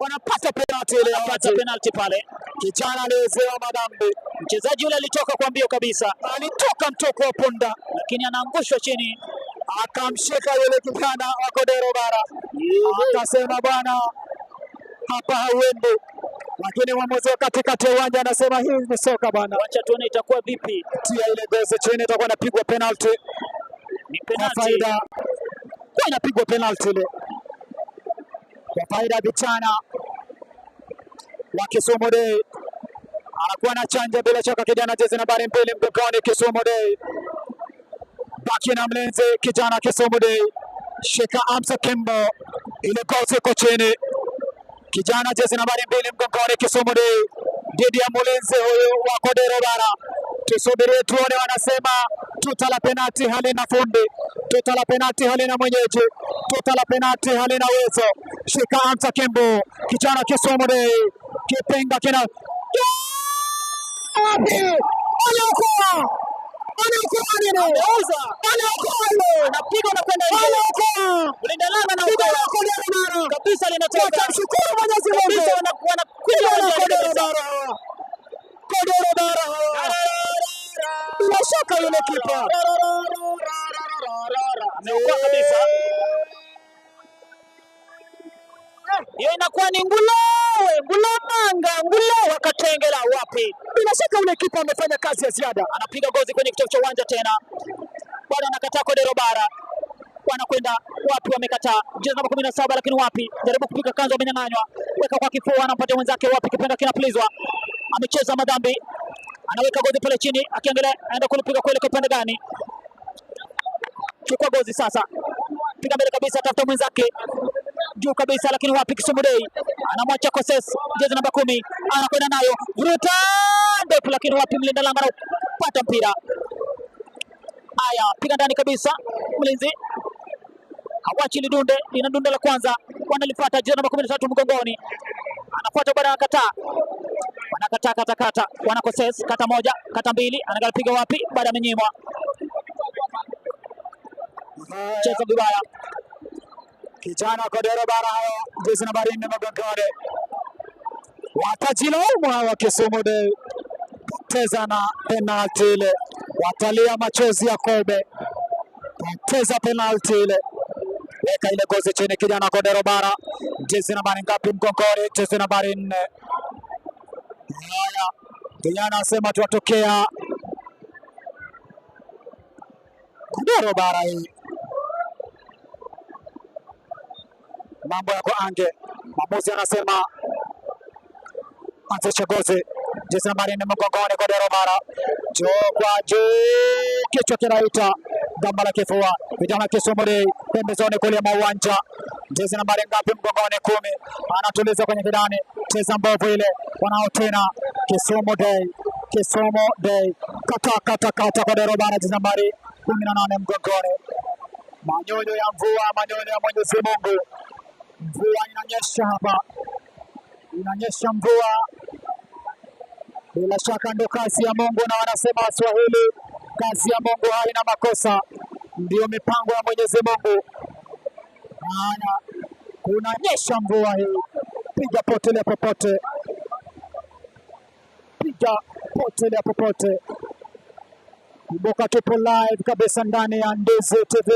wanapata penalti ile, wanapata penalti pale. Kijana aliyezewa madhambi, Mchezaji yule alitoka kwa mbio kabisa, alitoka mtoko wa punda, lakini anaangushwa chini, akamshika yule kijana wa Kodero bara, akasema bwana, hapa hauendi. Lakini mwamuzi wa katikati ya uwanja anasema hii ni soka bwana. Wacha tuone itakuwa vipi. Tia ile gozi chini, itakuwa inapigwa penalty Ni kwa penalti. faida, kwa inapigwa penalty ile kwa faida ya vijana wa Kisumu Day. Anakuwa na chanja bila shaka kijana jezi nambari 2 mgongoni Kisumu Day, baki na mlinzi kijana Kisumu Day, shika Amsa Kimbo, ile gozi iko chini, kijana jezi nambari 2 mgongoni Kisumu Day dhidi ya mlinzi huyu wa Kodero Bara. Tusubirie tuone, wanasema tuta la penati halina fundi, tuta la penati halina mwenyeji, tuta la penati halina uwezo. Shika Amsa Kimbo, kijana Kisumu Day, kipenga kina wapi? Anaokoa, anaokoa nini? Ameuza. Anaokoa yule, Anapiga na kwenda nje. anaokoa Mlinda lango kijana anaokoa. wa Kodero Bara. Kabisa linatoka. Watamshukuru Mwenyezi Mungu. Kabisa wanakuja Kijana wa uwanjani Kodero kabisa. Bara hawa. Kodero Bara hawa. Bila shaka yule kipa Ameokoa kabisa. Hiyo inakuwa ni ngulowe, ngulomanga, ngulowe akatengela wapi? Bila shaka yule kipa amefanya kazi ya ziada. Anapiga gozi kwenye kitovu cha uwanja tena. Bado anakataa Kodero Bara. Wanakwenda wapi? Wamekataa jezi namba 17, lakini wapi? Jaribu kupiga kanzu, amenyang'anywa. Weka kwa kifua, anampatia mwenzake. Wapi? Kipenga kinapulizwa, amecheza madhambi, anaweka gozi pale chini, akiangalia anaenda kulipiga kweli kwa upande gani? Chukua gozi sasa, piga mbele kabisa, tafuta mwenzake juu kabisa, lakini wapi? Kisumu Day anamwacha Koses, jezi namba 10, anakwenda nayo vuruta ndefu, lakini wapi? Mlinda lango anapata mpira. Haya, piga ndani kabisa, mlinzi hawachi lidunde, lina dunde la kwanza, wanalifuata jezi namba 13 mgongoni, anafuata bwana, anakataa, wanakataa kata kata, wana Koses, kata moja, kata mbili, anaangalia piga wapi, baada amenyimwa, cheza vibaya. Kijana Kodero Bara hao, jezi nambari 4 mgongoni, watajilaumu hawa Kisumu Day, poteza na penalti ile, watalia machozi ya kobe, poteza penalti ile. Weka ile gozi chini, kijana Kodero Bara, jezi nambari ngapi mgongoni? Jezi nambari 4. Haya, kijana asema tuwatokea Kodero Bara hii mambo yako ange. Mwamuzi anasema anzisha gozi, jezi nambari 4 mgongoni Kodero Bara, juu kwa juu, kichwa kinaita gamba la kifua, vijana Kisumu Day pembezoni kulia mwa uwanja, jezi nambari ngapi mgongoni? 10, anatuliza kwenye kidani, cheza mbovu ile, wanao tena Kisumu Day, Kisumu Day, kata kata kata, Kodero Bara, jezi nambari 18 mgongoni. Manyunyu ya mvua, manyunyu ya Mwenyezi Mungu. Mvua inanyesha hapa, inanyesha mvua. Bila shaka ndo kazi ya Mungu, na wanasema Waswahili, kazi ya Mungu haina makosa, ndiyo mipango ya Mwenyezi Mungu. Maana kunanyesha mvua hii, piga potelea popote, piga potelea popote. Kumbuka tupo live kabisa ndani ya Ndizi TV.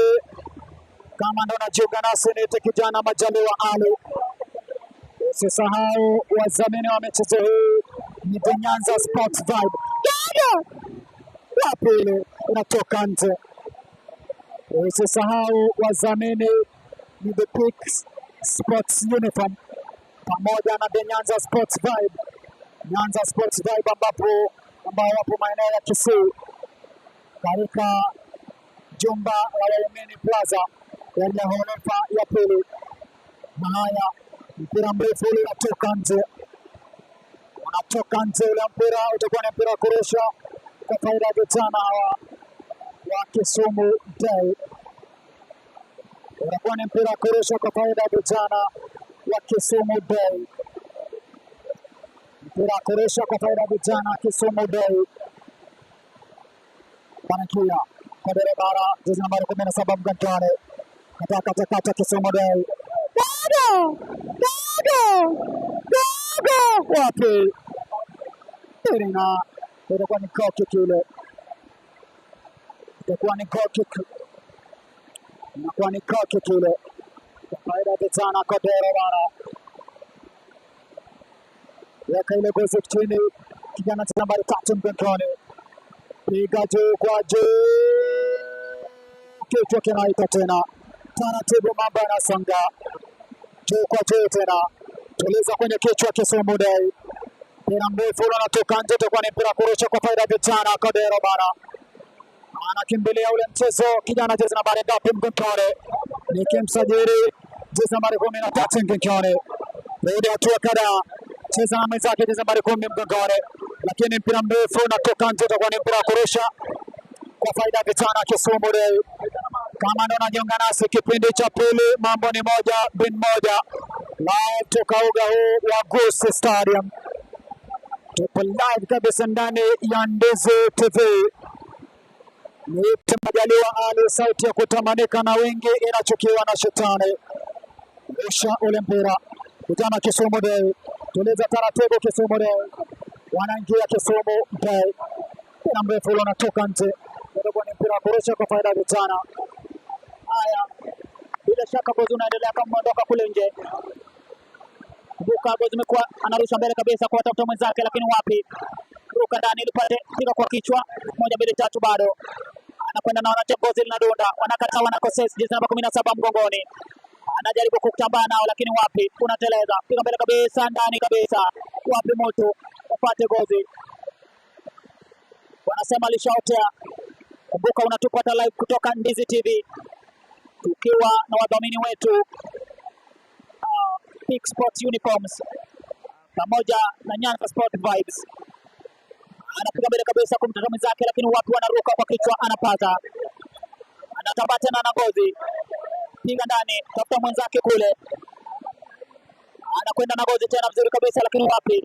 Kama ndo unajiunga nasi, niite kijana Majaliwa Ali. Usisahau wadhamini wa michezo hii ni The Nyanza Sports Vibe. Dada! Wapi ile inatoka nje. Usisahau wadhamini ni The Peaks Sports Uniform pamoja na The Nyanza Sports Vibe. Nyanza Sports Vibe ambapo ambao wapo maeneo ya Kisii katika jumba la Waumini Plaza yenye ghorofa ya pili. Na haya, mpira mrefu ule unatoka nje, unatoka nje ule mpira, utakuwa ni mpira wa kurusha kwa faida ya vijana hawa wa Kisumu Day. Utakuwa ni mpira wa kurusha kwa faida ya vijana wa Kisumu Day, mpira wa kurusha kwa faida ya vijana wa Kisumu Day. Banakia Kodere Bara, jezi nambari 17 mgongoni, kata kata kata, Kisumu Day. Dogo dogo dogo, wapi Irina, itakuwa ni goal kick ile, itakuwa ni goal kick, inakuwa ni goal kick ile kwa faida ya vijana Kodere Bara. Weka ile gozi chini, kijana nambari 3 mgongoni, piga juu kwa juu, kichwa kinaita tena taratibu, mambo yanasonga juu kwa juu tena, tuliza kwenye kichwa Kisumu Day. Mpira mrefu ule unatoka nje, itakuwa ni mpira kurusha kwa faida ya vijana Kodero Bara. Anakimbilia ule mchezo kijana jezi nambari ngapi mgongoni, nikimsajili jezi nambari 13 mgongoni, rudi hatua kadhaa, cheza na mwenzake jezi nambari 10 mgongoni, lakini mpira mrefu unatoka nje, itakuwa ni mpira wa kurusha kwa faida ya vijana Kisumu Day. Kama ndo unajiunga nasi kipindi cha pili, mambo ni 1-1 live toka uga huu wa Gusii Stadium. Tupo live kabisa ndani ya Ndizi TV. Niite Majaliwa Ali, sauti ya kutamanika na wengi inachukiwa na shetani. Rusha ule mpira vijana Kisumu Day, tuliza taratibu. Kisumu Day wanaingia Kisumu Day, mpira mrefu ule unatoka nje, utakuwa ni mpira wa kurusha kwa faida ya vijana. Haya, bila shaka Gozi unaendelea kama umeondoka kule nje. Kumbuka Gozi imekuwa anarusha mbele kabisa kwa tafuta mwenzake, lakini wapi, ruka ndani ili pate piga kwa kichwa, 1 2 3, bado anakwenda na wanacha Gozi linadunda, wanakataa, wanakosesi jezi namba 17 mgongoni, anajaribu kutambaa nao, lakini wapi, unateleza, piga mbele kabisa, ndani kabisa, wapi moto upate Gozi, wanasema alishaotea. Kumbuka unatupata live kutoka Ndizi TV tukiwa na wadhamini wetu Peak Sports Uniforms pamoja na Nyanza Sport Vibes. Anapiga mbele kabisa kumtata mwenzake, lakini wapi, wanaruka kwa kichwa, anapata, anatambaa tena na Gozi, piga ndani, tafuta mwenzake kule, anakwenda na Gozi tena vizuri kabisa, lakini wapi,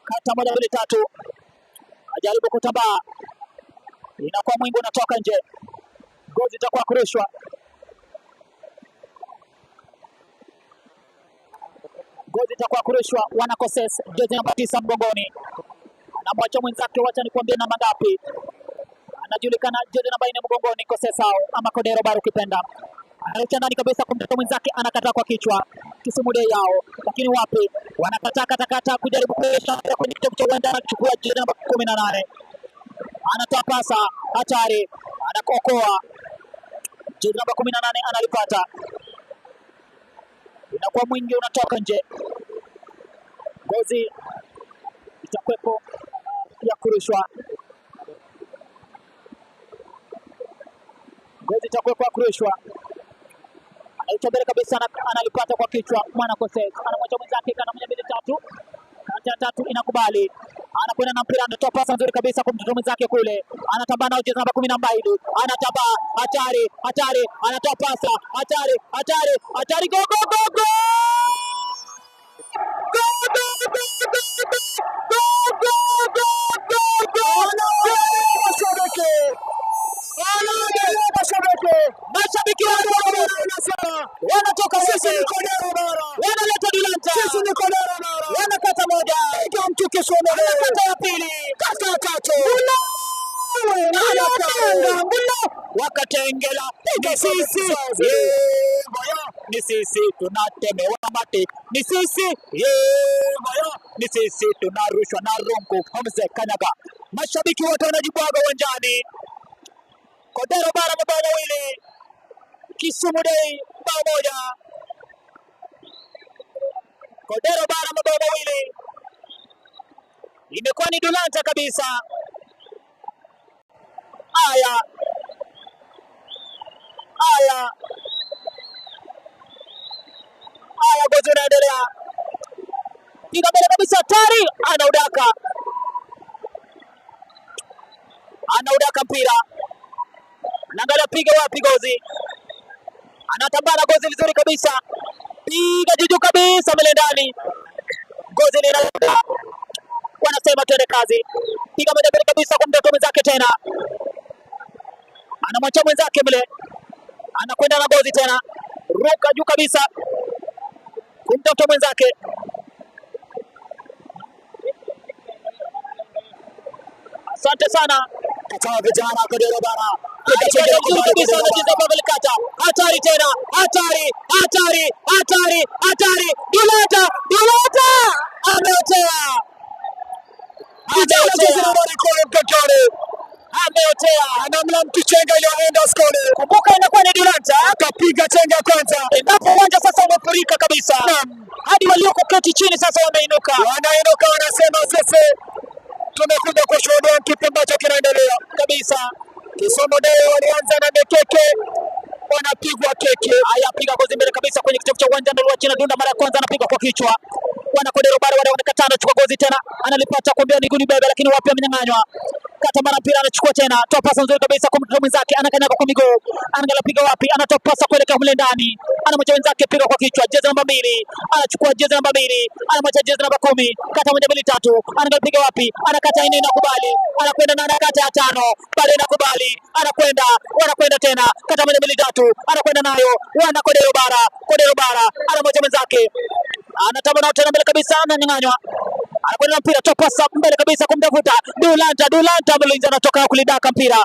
kata 1 2 3, ajaribu kutambaa, inakuwa mwingi unatoka nje, Gozi itakuwa kurushwa. Gozi itakuwa kurushwa, wanakoses jezi namba 9 mgongoni, anamwacha mwenzake, wacha nikwambie namba ngapi, anajulikana jezi namba 4 mgongoni, Kosesao ama Kodero Baru ukipenda, anarusha ndani kabisa kumtoa mwenzake, anakataa kwa kichwa, Kisumu Day yao, lakini wapi, wanakataa katakata kujaribu kuresha kwenye kitovu cha uwanja, anachukua jezi namba 18, anatoa pasa hatari, anakokoa jezi namba 18 analipata, inakuwa mwingi unatoka nje, Gozi itakuwepo ya kurushwa, Gozi itakuwepo ya kurushwa, anaicha mbele kabisa, analipata kwa kichwa mwana Koses, anamwacha mwenzake, kana 1 2 3, kata ya tatu inakubali, anakwenda na mpira, anatoa pasa nzuri kabisa kwa mtoto mwenzake kule, anatambaa nao jezi namba 12, anatambaa, hatari hatari, anatoa pasa hatari hatari hatari, go go go go go go go go go go go go go! Mashabiki, mashabiki, Mashabiki wanatoka sisi wote, ni Kodero Bara, wanaleta Dulanta, sisi ni Kodero Bara, wanakata moja, piga mtu Kisumu Day, wanakata ya pili, kata ya tatu, Mbula mbula, wakatengela ni sisi, yeboyo, ni sisi tunatemewa mate, ni sisi yeboyo, ni sisi tunarushwa na rungu. Homze Kanyaga, mashabiki wote wanajibwaga uwanjani. Kodero Bara mabao mawili, Kisumu Day bao 1. Kodero Bara mabao mawili, imekuwa ni dulanta kabisa. Haya haya haya, gozi unaendelea, piga mbele kabisa, hatari, anaudaka, anaudaka mpira, anaangalia piga wapi gozi, anatambaa na gozi vizuri kabisa, piga juju kabisa mbele ndani, gozi linaenda, wanasema twende kazi, piga moja mbele kabisa kwa mtoto mwenzake tena, anamwacha mwenzake mle, anakwenda na gozi tena, ruka juu kabisa kumtafuta mwenzake. Asante sana. Kataa vijana Kodero Bara, Vizuri kabisa, anacheza Pavel Kata, hatari tena, hatari, hatari, hatari, hatari, Dulata, Dulata! Ameotea. Kijana jezi nambari 10 mgongoni. Ameotea. Anamla mtu chenga iliyoenda skoni. Kumbuka inakuwa ni Dulanta. Akapiga chenga ya kwanza. Endapo uwanja sasa umefurika kabisa. Hadi walioko keti chini sasa wameinuka. Wanainuka wanasema sisi tumekuja kushuhudia kipi ambacho kinaendelea kabisa. Kisumu Day walianza na mikeke, wanapigwa keke. Haya, piga gozi mbele kabisa kwenye kitovu cha uwanja, ndio China Dunda mara ya kwanza anapiga kwa kichwa. Wana Kodero bado wanakataa, anachukua gozi tena, analipata kuambia miguuni bebe, lakini wapi, amenyang'anywa. Kata mara mpira anachukua tena, toa pasa nzuri kabisa kwa mtoto mwenzake, anakanyaga kwa miguu, anaangalia piga wapi, anatoa pasa kuelekea mle ndani, anamwacha wenzake, piga kwa kichwa, jezi namba 2, anachukua jezi namba 2, anamwacha jezi namba 10, kata 1 2 3, anaangalia piga wapi, anakata 4, inakubali, anakwenda na anakata ya 5, bado inakubali, anakwenda, wanakwenda tena, kata 1 2 3, anakwenda nayo, wana Kodero bara, Kodero bara, anamwacha mwenzake, anatamba nao tena mbele kabisa, ananyang'anywa, anakwenda na mpira, toa pasa mbele kabisa kumtafuta Dulanta, Dulanta mlinzi anatoka kulidaka mpira.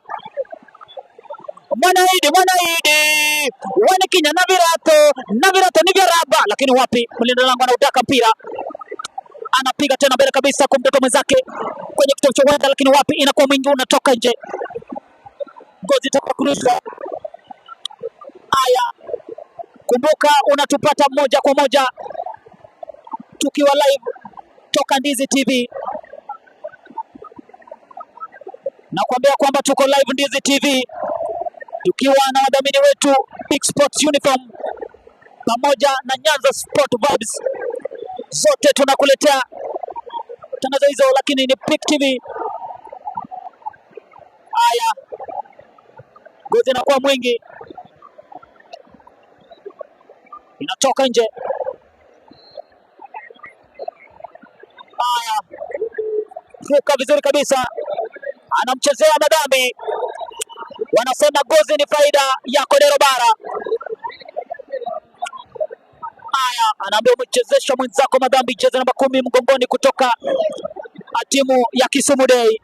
Mwanaidi, Mwanaidi wanikinya na virato na virato ni vya raba, lakini wapi, mlinda lango anaudaka mpira, anapiga tena mbele kabisa kumtoto mwenzake kwenye kitovu cha uwanja, lakini wapi, inakuwa mwingi unatoka nje, gozi itakuwa kurushwa. Haya, kumbuka unatupata moja kwa moja tukiwa live toka Ndizi TV. Nakwambia kwamba tuko live Ndizi TV tukiwa na wadhamini wetu Big Sports Uniform pamoja na Nyanza Sport Vibes, zote tunakuletea tangazo hizo, lakini ni Big TV. Haya, gozi inakuwa mwingi, inatoka nje. Haya, ruka vizuri kabisa, anamchezea madhambi. Wanasema gozi ni faida ya Kodero bara. Haya, anaambia umechezesha mwenzako madhambi, jezi namba 10 mgongoni kutoka timu ya Kisumu Day.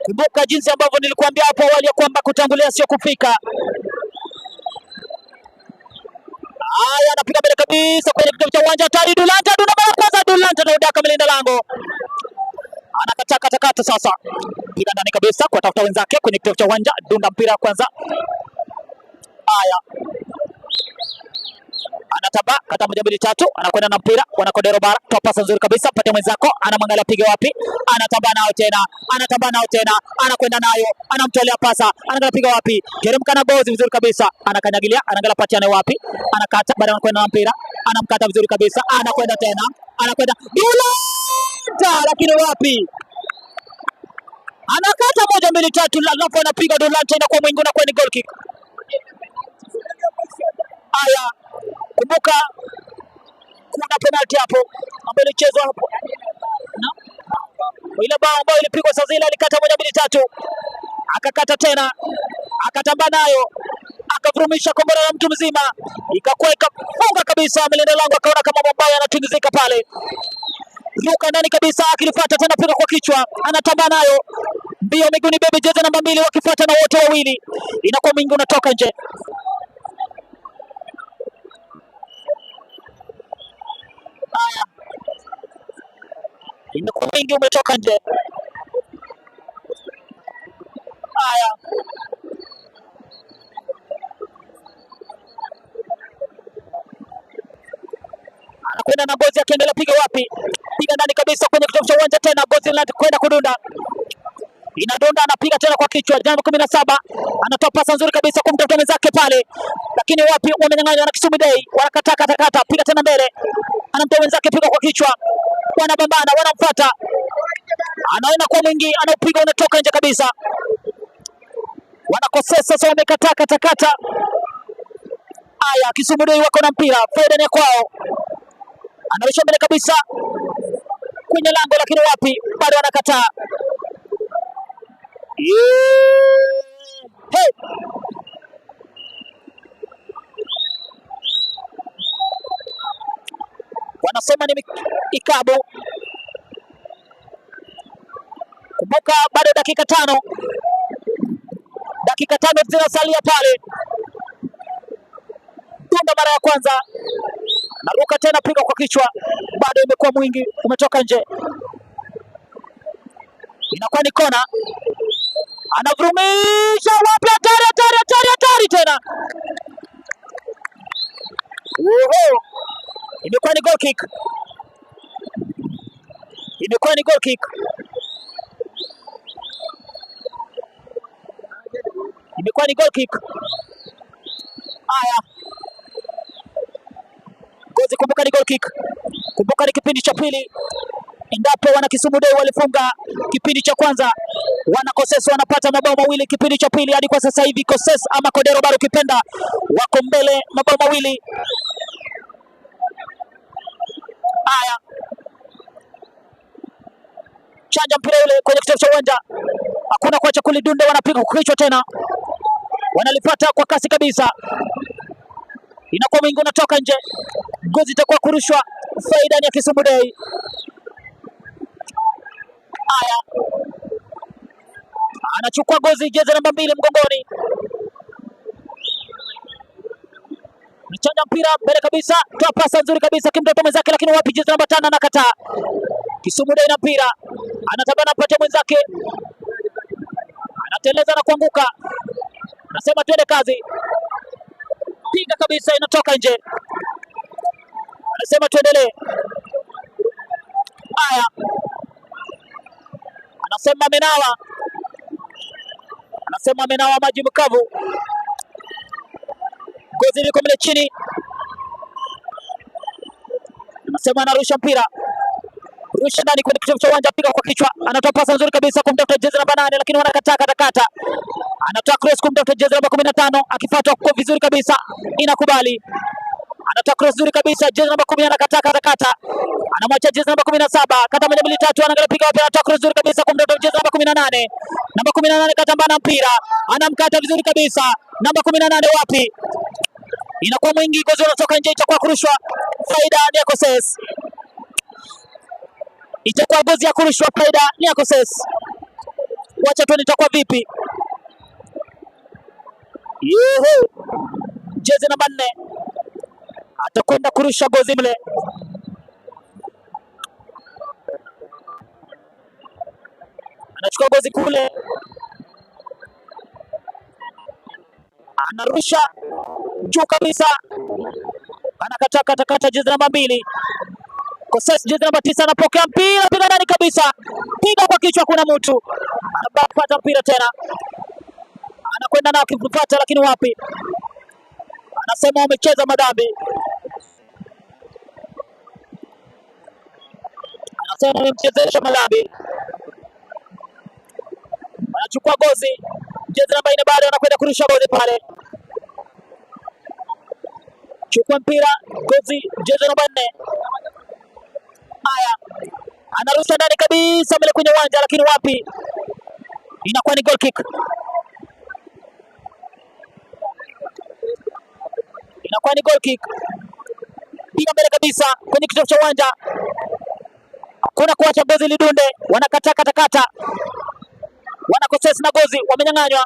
Kumbuka jinsi ambavyo nilikuambia hapo awali ya kwamba kutangulia sio kufika. Haya, anapiga mbele kabisa kwenye kitovu cha uwanja, hatari Dulanta, Dunda mara kwanza, Dulanta na udaka mlinda lango. Anakata kata kata sasa. Piga ndani kabisa kwa tafuta wenzake kwenye kitovu cha uwanja, Dunda mpira kwanza. Haya. Anataba kata 1 2 3, anakwenda na mpira, wana Kodero bara, toa pasa nzuri kabisa, pate mwenzako, anamwangalia piga wapi, anatamba nao tena, anatamba nao tena, anakwenda nayo, anamtolea pasa, anaangalia piga wapi, teremka na gozi vizuri kabisa, anakanyagilia, anaangalia patiane wapi, anakata, baada anakwenda na mpira, anamkata vizuri kabisa, anakwenda tena, anakwenda Dulanta, lakini wapi, anakata 1 2 3, alafu anapiga Dulanta, inakuwa mwingi, unakuwa ni goal kick. Haya, kumbuka kuna penalty hapo ambayo ilichezwa hapo. Na ile bao ambayo ilipigwa saa zile alikata 1 2 3, akakata tena, akatamba nayo, akavurumisha kombora la mtu mzima, ikakuwa ikafunga kabisa. Mlinda lango akaona kama mabao yanatingizika pale, ruka ndani kabisa, akilifuata tena, piga kwa kichwa, anatamba nayo mbio miguuni, bebe jezi namba 2 wakifuata na wote wawili, inakuwa mwingi unatoka nje. Haya, imekuwa mingi umetoka nje. Haya, anakwenda na gozi akiendelea, piga wapi, piga ndani kabisa kwenye kitovu cha uwanja tena, gozi linakwenda kudunda, inadunda, anapiga tena kwa kichwa. Jambo 17, anatoa pasa nzuri kabisa kumtafuta mwenzake pale, lakini wapi, wamenyang'anywa na Kisumu Day, wanakataa kata kata, piga tena mbele, anamtoa mwenzake, piga kwa kichwa, wanabambana, wanamfuata, anaona kwa mwingi, anaupiga unatoka nje kabisa, wanakosea sasa, wamekataa kata kata. Haya, Kisumu Day wako na mpira, faida ni kwao, anarusha mbele kabisa kwenye lango, lakini wapi, bado wanakataa. Hey. Wanasema ni ikabu. Kumbuka bado dakika 5, dakika 5 zinasalia pale. Dunda mara ya kwanza, naruka tena, piga kwa kichwa. Bado imekuwa mwingi, umetoka nje, inakuwa ni kona. Anavurumisha wapi? Hatari, hatari, hatari, hatari tena! Oho, imekuwa ni goal kick, imekuwa ni goal kick, imekuwa ni goal kick. Haya, Gozi, kumbuka ni goal kick, kumbuka ni kipindi cha pili. Endapo wana Kisumu Day walifunga kipindi cha kwanza, wana Koses wanapata mabao mawili kipindi cha pili. Hadi kwa sasa hivi Koses ama Kodero bado ukipenda wako mbele mabao mawili. Haya, chanja mpira ule kwenye kitovu cha uwanja, hakuna kuacha kulidunda, wanapiga kwa kichwa tena, wanalipata kwa kasi kabisa, inakuwa mwingi unatoka nje, gozi itakuwa kurushwa, faida ni ya Kisumu Day. Haya, anachukua gozi jezi namba 2 mgongoni, anachanja mpira mbele kabisa, toa pasa nzuri kabisa kimtoto mwenzake, lakini wapi, jezi namba 5 anakataa. Kisumu Day na mpira, anatabana mpatia mwenzake, anateleza na kuanguka, anasema twende kazi, piga kabisa, inatoka nje, anasema tuendelee. Haya, anasema amenawa, anasema amenawa maji mkavu. Gozi liko mle chini, anasema anarusha mpira, rusha ndani kwenye kitovu cha uwanja, piga kwa kichwa, anatoa pasa nzuri kabisa kumtafuta jezi namba 8, lakini wanakataa katakata. Anatoa cross kumtafuta jezi namba 15, akifuatwa kwa vizuri kabisa, inakubali. Anatoa cross nzuri kabisa, jezi namba 10 anakataa katakata, anamwacha jezi namba 17, kata moja mbili tatu, anaangalia piga wapi, anatoa cross nzuri kabisa kumtafuta jezi namba 18. Namba 18 katambana mpira, anamkata vizuri kabisa, namba 18 wapi, inakuwa mwingi, gozi unatoka nje, itakuwa kurushwa, faida ni ya Koses, itakuwa gozi ya kurushwa, faida ni ya Koses. Wacha tuone itakuwa vipi. Yuhu, jezi namba 4 atakwenda kurusha gozi mle. Anachukua gozi kule, anarusha juu kabisa, anakata kata kata, jezi namba 2 Koses, jezi namba 9 anapokea mpira, piga ndani kabisa, piga kwa kichwa, kuna mtu anapata mpira tena, anakwenda nao akipata, lakini wapi, anasema wamecheza madhambi, anasema wamemchezesha madhambi. Anachukua gozi, jezi namba 4 bado anakwenda kurusha gozi pale, chukua mpira gozi, jezi namba 4. Haya, anarusha ndani kabisa mbele kwenye uwanja, lakini wapi, inakuwa ni goal kick, inakuwa ni goal kick, piga mbele kabisa kwenye kitovu cha uwanja, hakuna kuacha gozi lidunde, wanakataa katakata, wanakosesi na gozi, wamenyang'anywa.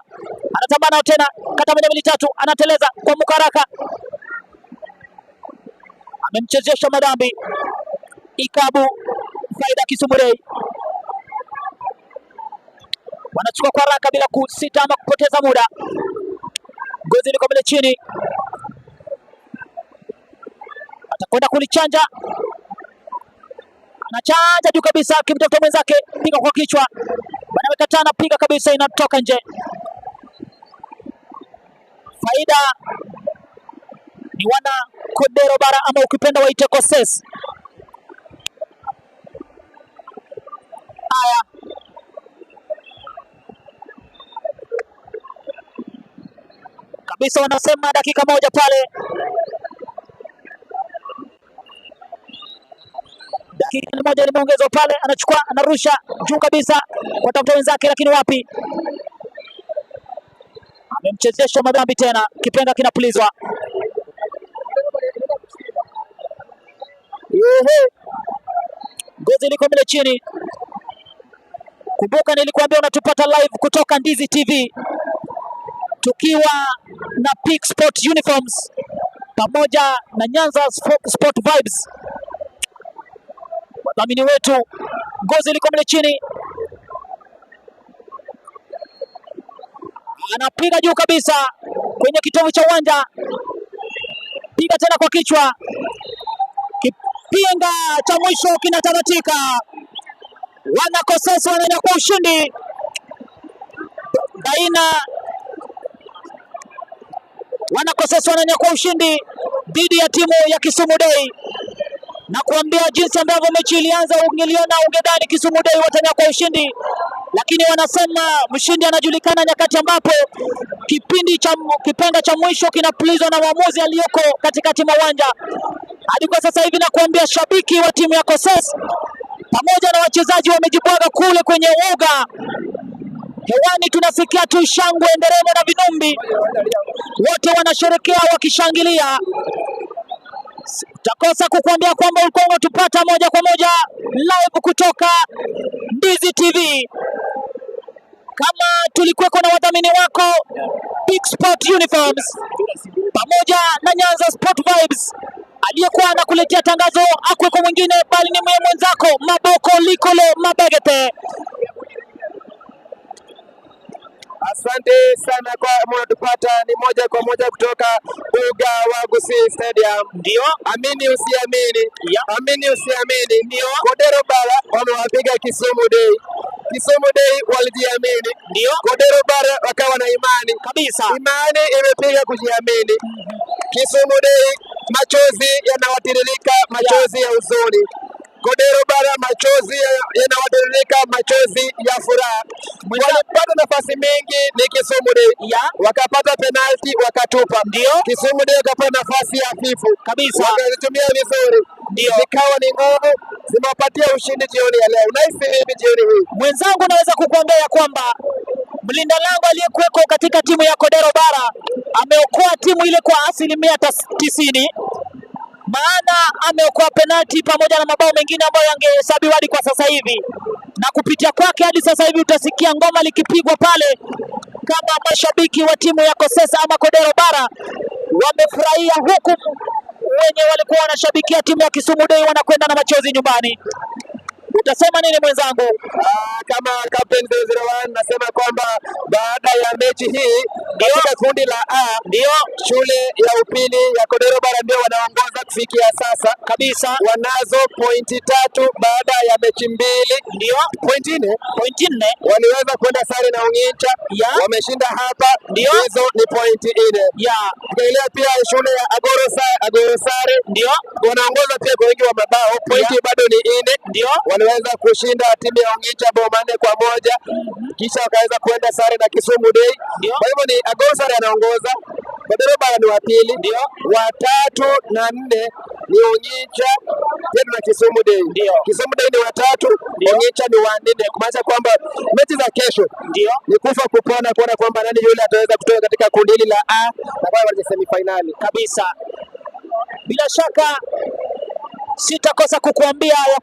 Anatambana tena, kata moja mbili tatu, anateleza kwa mukaraka, amemchezesha madambi Ikabu, faida Kisumu Day. Wanachukua kwa haraka bila kusita ama kupoteza muda. Gozi liko mbele chini, atakwenda kulichanja, anachanja juu kabisa, akimtafuta mwenzake, piga kwa kichwa, wanaweka tana, piga kabisa, inatoka nje. Faida ni wana Kodero Bara ama ukipenda waite Koses. Haya, kabisa, wanasema dakika moja pale, dakika moja limeongezwa pale, anachukua anarusha juu kabisa kwa tafuta wenzake, lakini wapi, amemchezesha madhambi tena, kipenga kinapulizwa. Ehe, gozi liko mbele chini. Kumbuka nilikuambia unatupata live kutoka Ndizi TV tukiwa na Peak Sport Uniforms pamoja na Nyanza Sport Vibes. Wadhamini wetu, ngozi liko mle chini, anapiga juu kabisa kwenye kitovu cha uwanja, piga tena kwa kichwa, kipenga cha mwisho kinatamatika. Wanakosesi wananyakua ushindi baina Wanakosesi wananyakua ushindi dhidi ya timu ya Kisumu Day, na kuambia jinsi ambavyo mechi ilianza, ungeliona ungedhani Kisumu Day watanyakua ushindi, lakini wanasema mshindi anajulikana nyakati ambapo kipindi cha kipenga cha mwisho kinapulizwa na mwamuzi aliyoko katikati mwa uwanja. Hadi kwa sasa hivi nakuambia, shabiki wa timu ya Koses pamoja na wachezaji wamejibwaga kule kwenye uga. Hewani tunasikia tu shangwe, nderemo na vinumbi, wote wanasherekea wakishangilia. Utakosa kukuambia kwamba ulikuwa unatupata moja kwa moja live kutoka Ndizi TV, kama tulikuweko na wadhamini wako Big Sport Uniforms pamoja na Nyanza Sport Vibes. Aliyekuwa anakuletea tangazo akweko mwingine bali ni mwe mwenzako Maboko Likolo Mabegete. Asante sana kwa mnatupata ni moja kwa moja kutoka uga wa Gusii Stadium. Ndio Amini usiamini, Ya. amini usiamini, ndio Kodero Bara wamewapiga Kisumu Day. Kisumu Day walijiamini, ndio Kodero Bara wakawa na imani kabisa. Imani imepiga kujiamini. Kisumu Day machozi yanawatiririka, machozi ya huzuni. Kodero Bara machozi yanawatiririka, machozi ya furaha. Walipata nafasi mingi ni Kisumu Day Ya wakapata penalti wakatupa. Ndio. Kisumu Day wakapata nafasi hafifu kabisa. wakazitumia vizuri, Ndio. zikawa ni nguvu, zimewapatia ushindi jioni ya leo. Unahisi vipi jioni hii? Mwenzangu, naweza kukuambia ya kwamba mlinda lango aliyekuweko katika timu ya Kodero Bara ameokoa timu ile kwa 90%, maana ameokoa penalti pamoja na mabao mengine ambayo yangehesabiwa hadi kwa sasa hivi, na kupitia kwake hadi sasa hivi utasikia ngoma likipigwa pale, kama mashabiki wa timu ya Kosesa ama Kodero Bara wamefurahia, huku wenye walikuwa wanashabikia timu ya Kisumu Day wanakwenda na machozi nyumbani. Utasema nini mwenzangu? Kama Captain 001 nasema kwamba baada ya mechi hii katika kundi la A Ndio shule ya upili ya Kodero Bara ndio wanaongoza kufikia sasa kabisa, wanazo pointi 3 baada ya mechi mbili, ndio pointi 4 pointi 4 waliweza kwenda sare na Ong'incha Ya. wameshinda hapa, Ndio. hizo ni pointi 4. ya Tukiangalia pia shule ya Agorosare ndio wanaongoza pia kwa wingi wa mabao, pointi bado ni 4. ndio Waliweza kushinda timu ya Ong'incha bao 4-1, kisha wakaweza kwenda sare na Kisumu Day. Ndio. Kwa hivyo ni Agorosare anaongoza, Kodero Bara ni wa pili, Ndio. wa tatu na nne ni Ong'incha tena na Kisumu Day. Ndio. Kisumu Day ni watatu, Ndio. Ong'incha ni wa nne, kumaanisha kwamba mechi za kesho ndio ni kufa kupona, kuona kwamba nani yule ataweza kutoka katika kundi hili la A na kwenda kwenye semifinali. kabisa. Bila shaka sitakosa kukuambia ya kwamba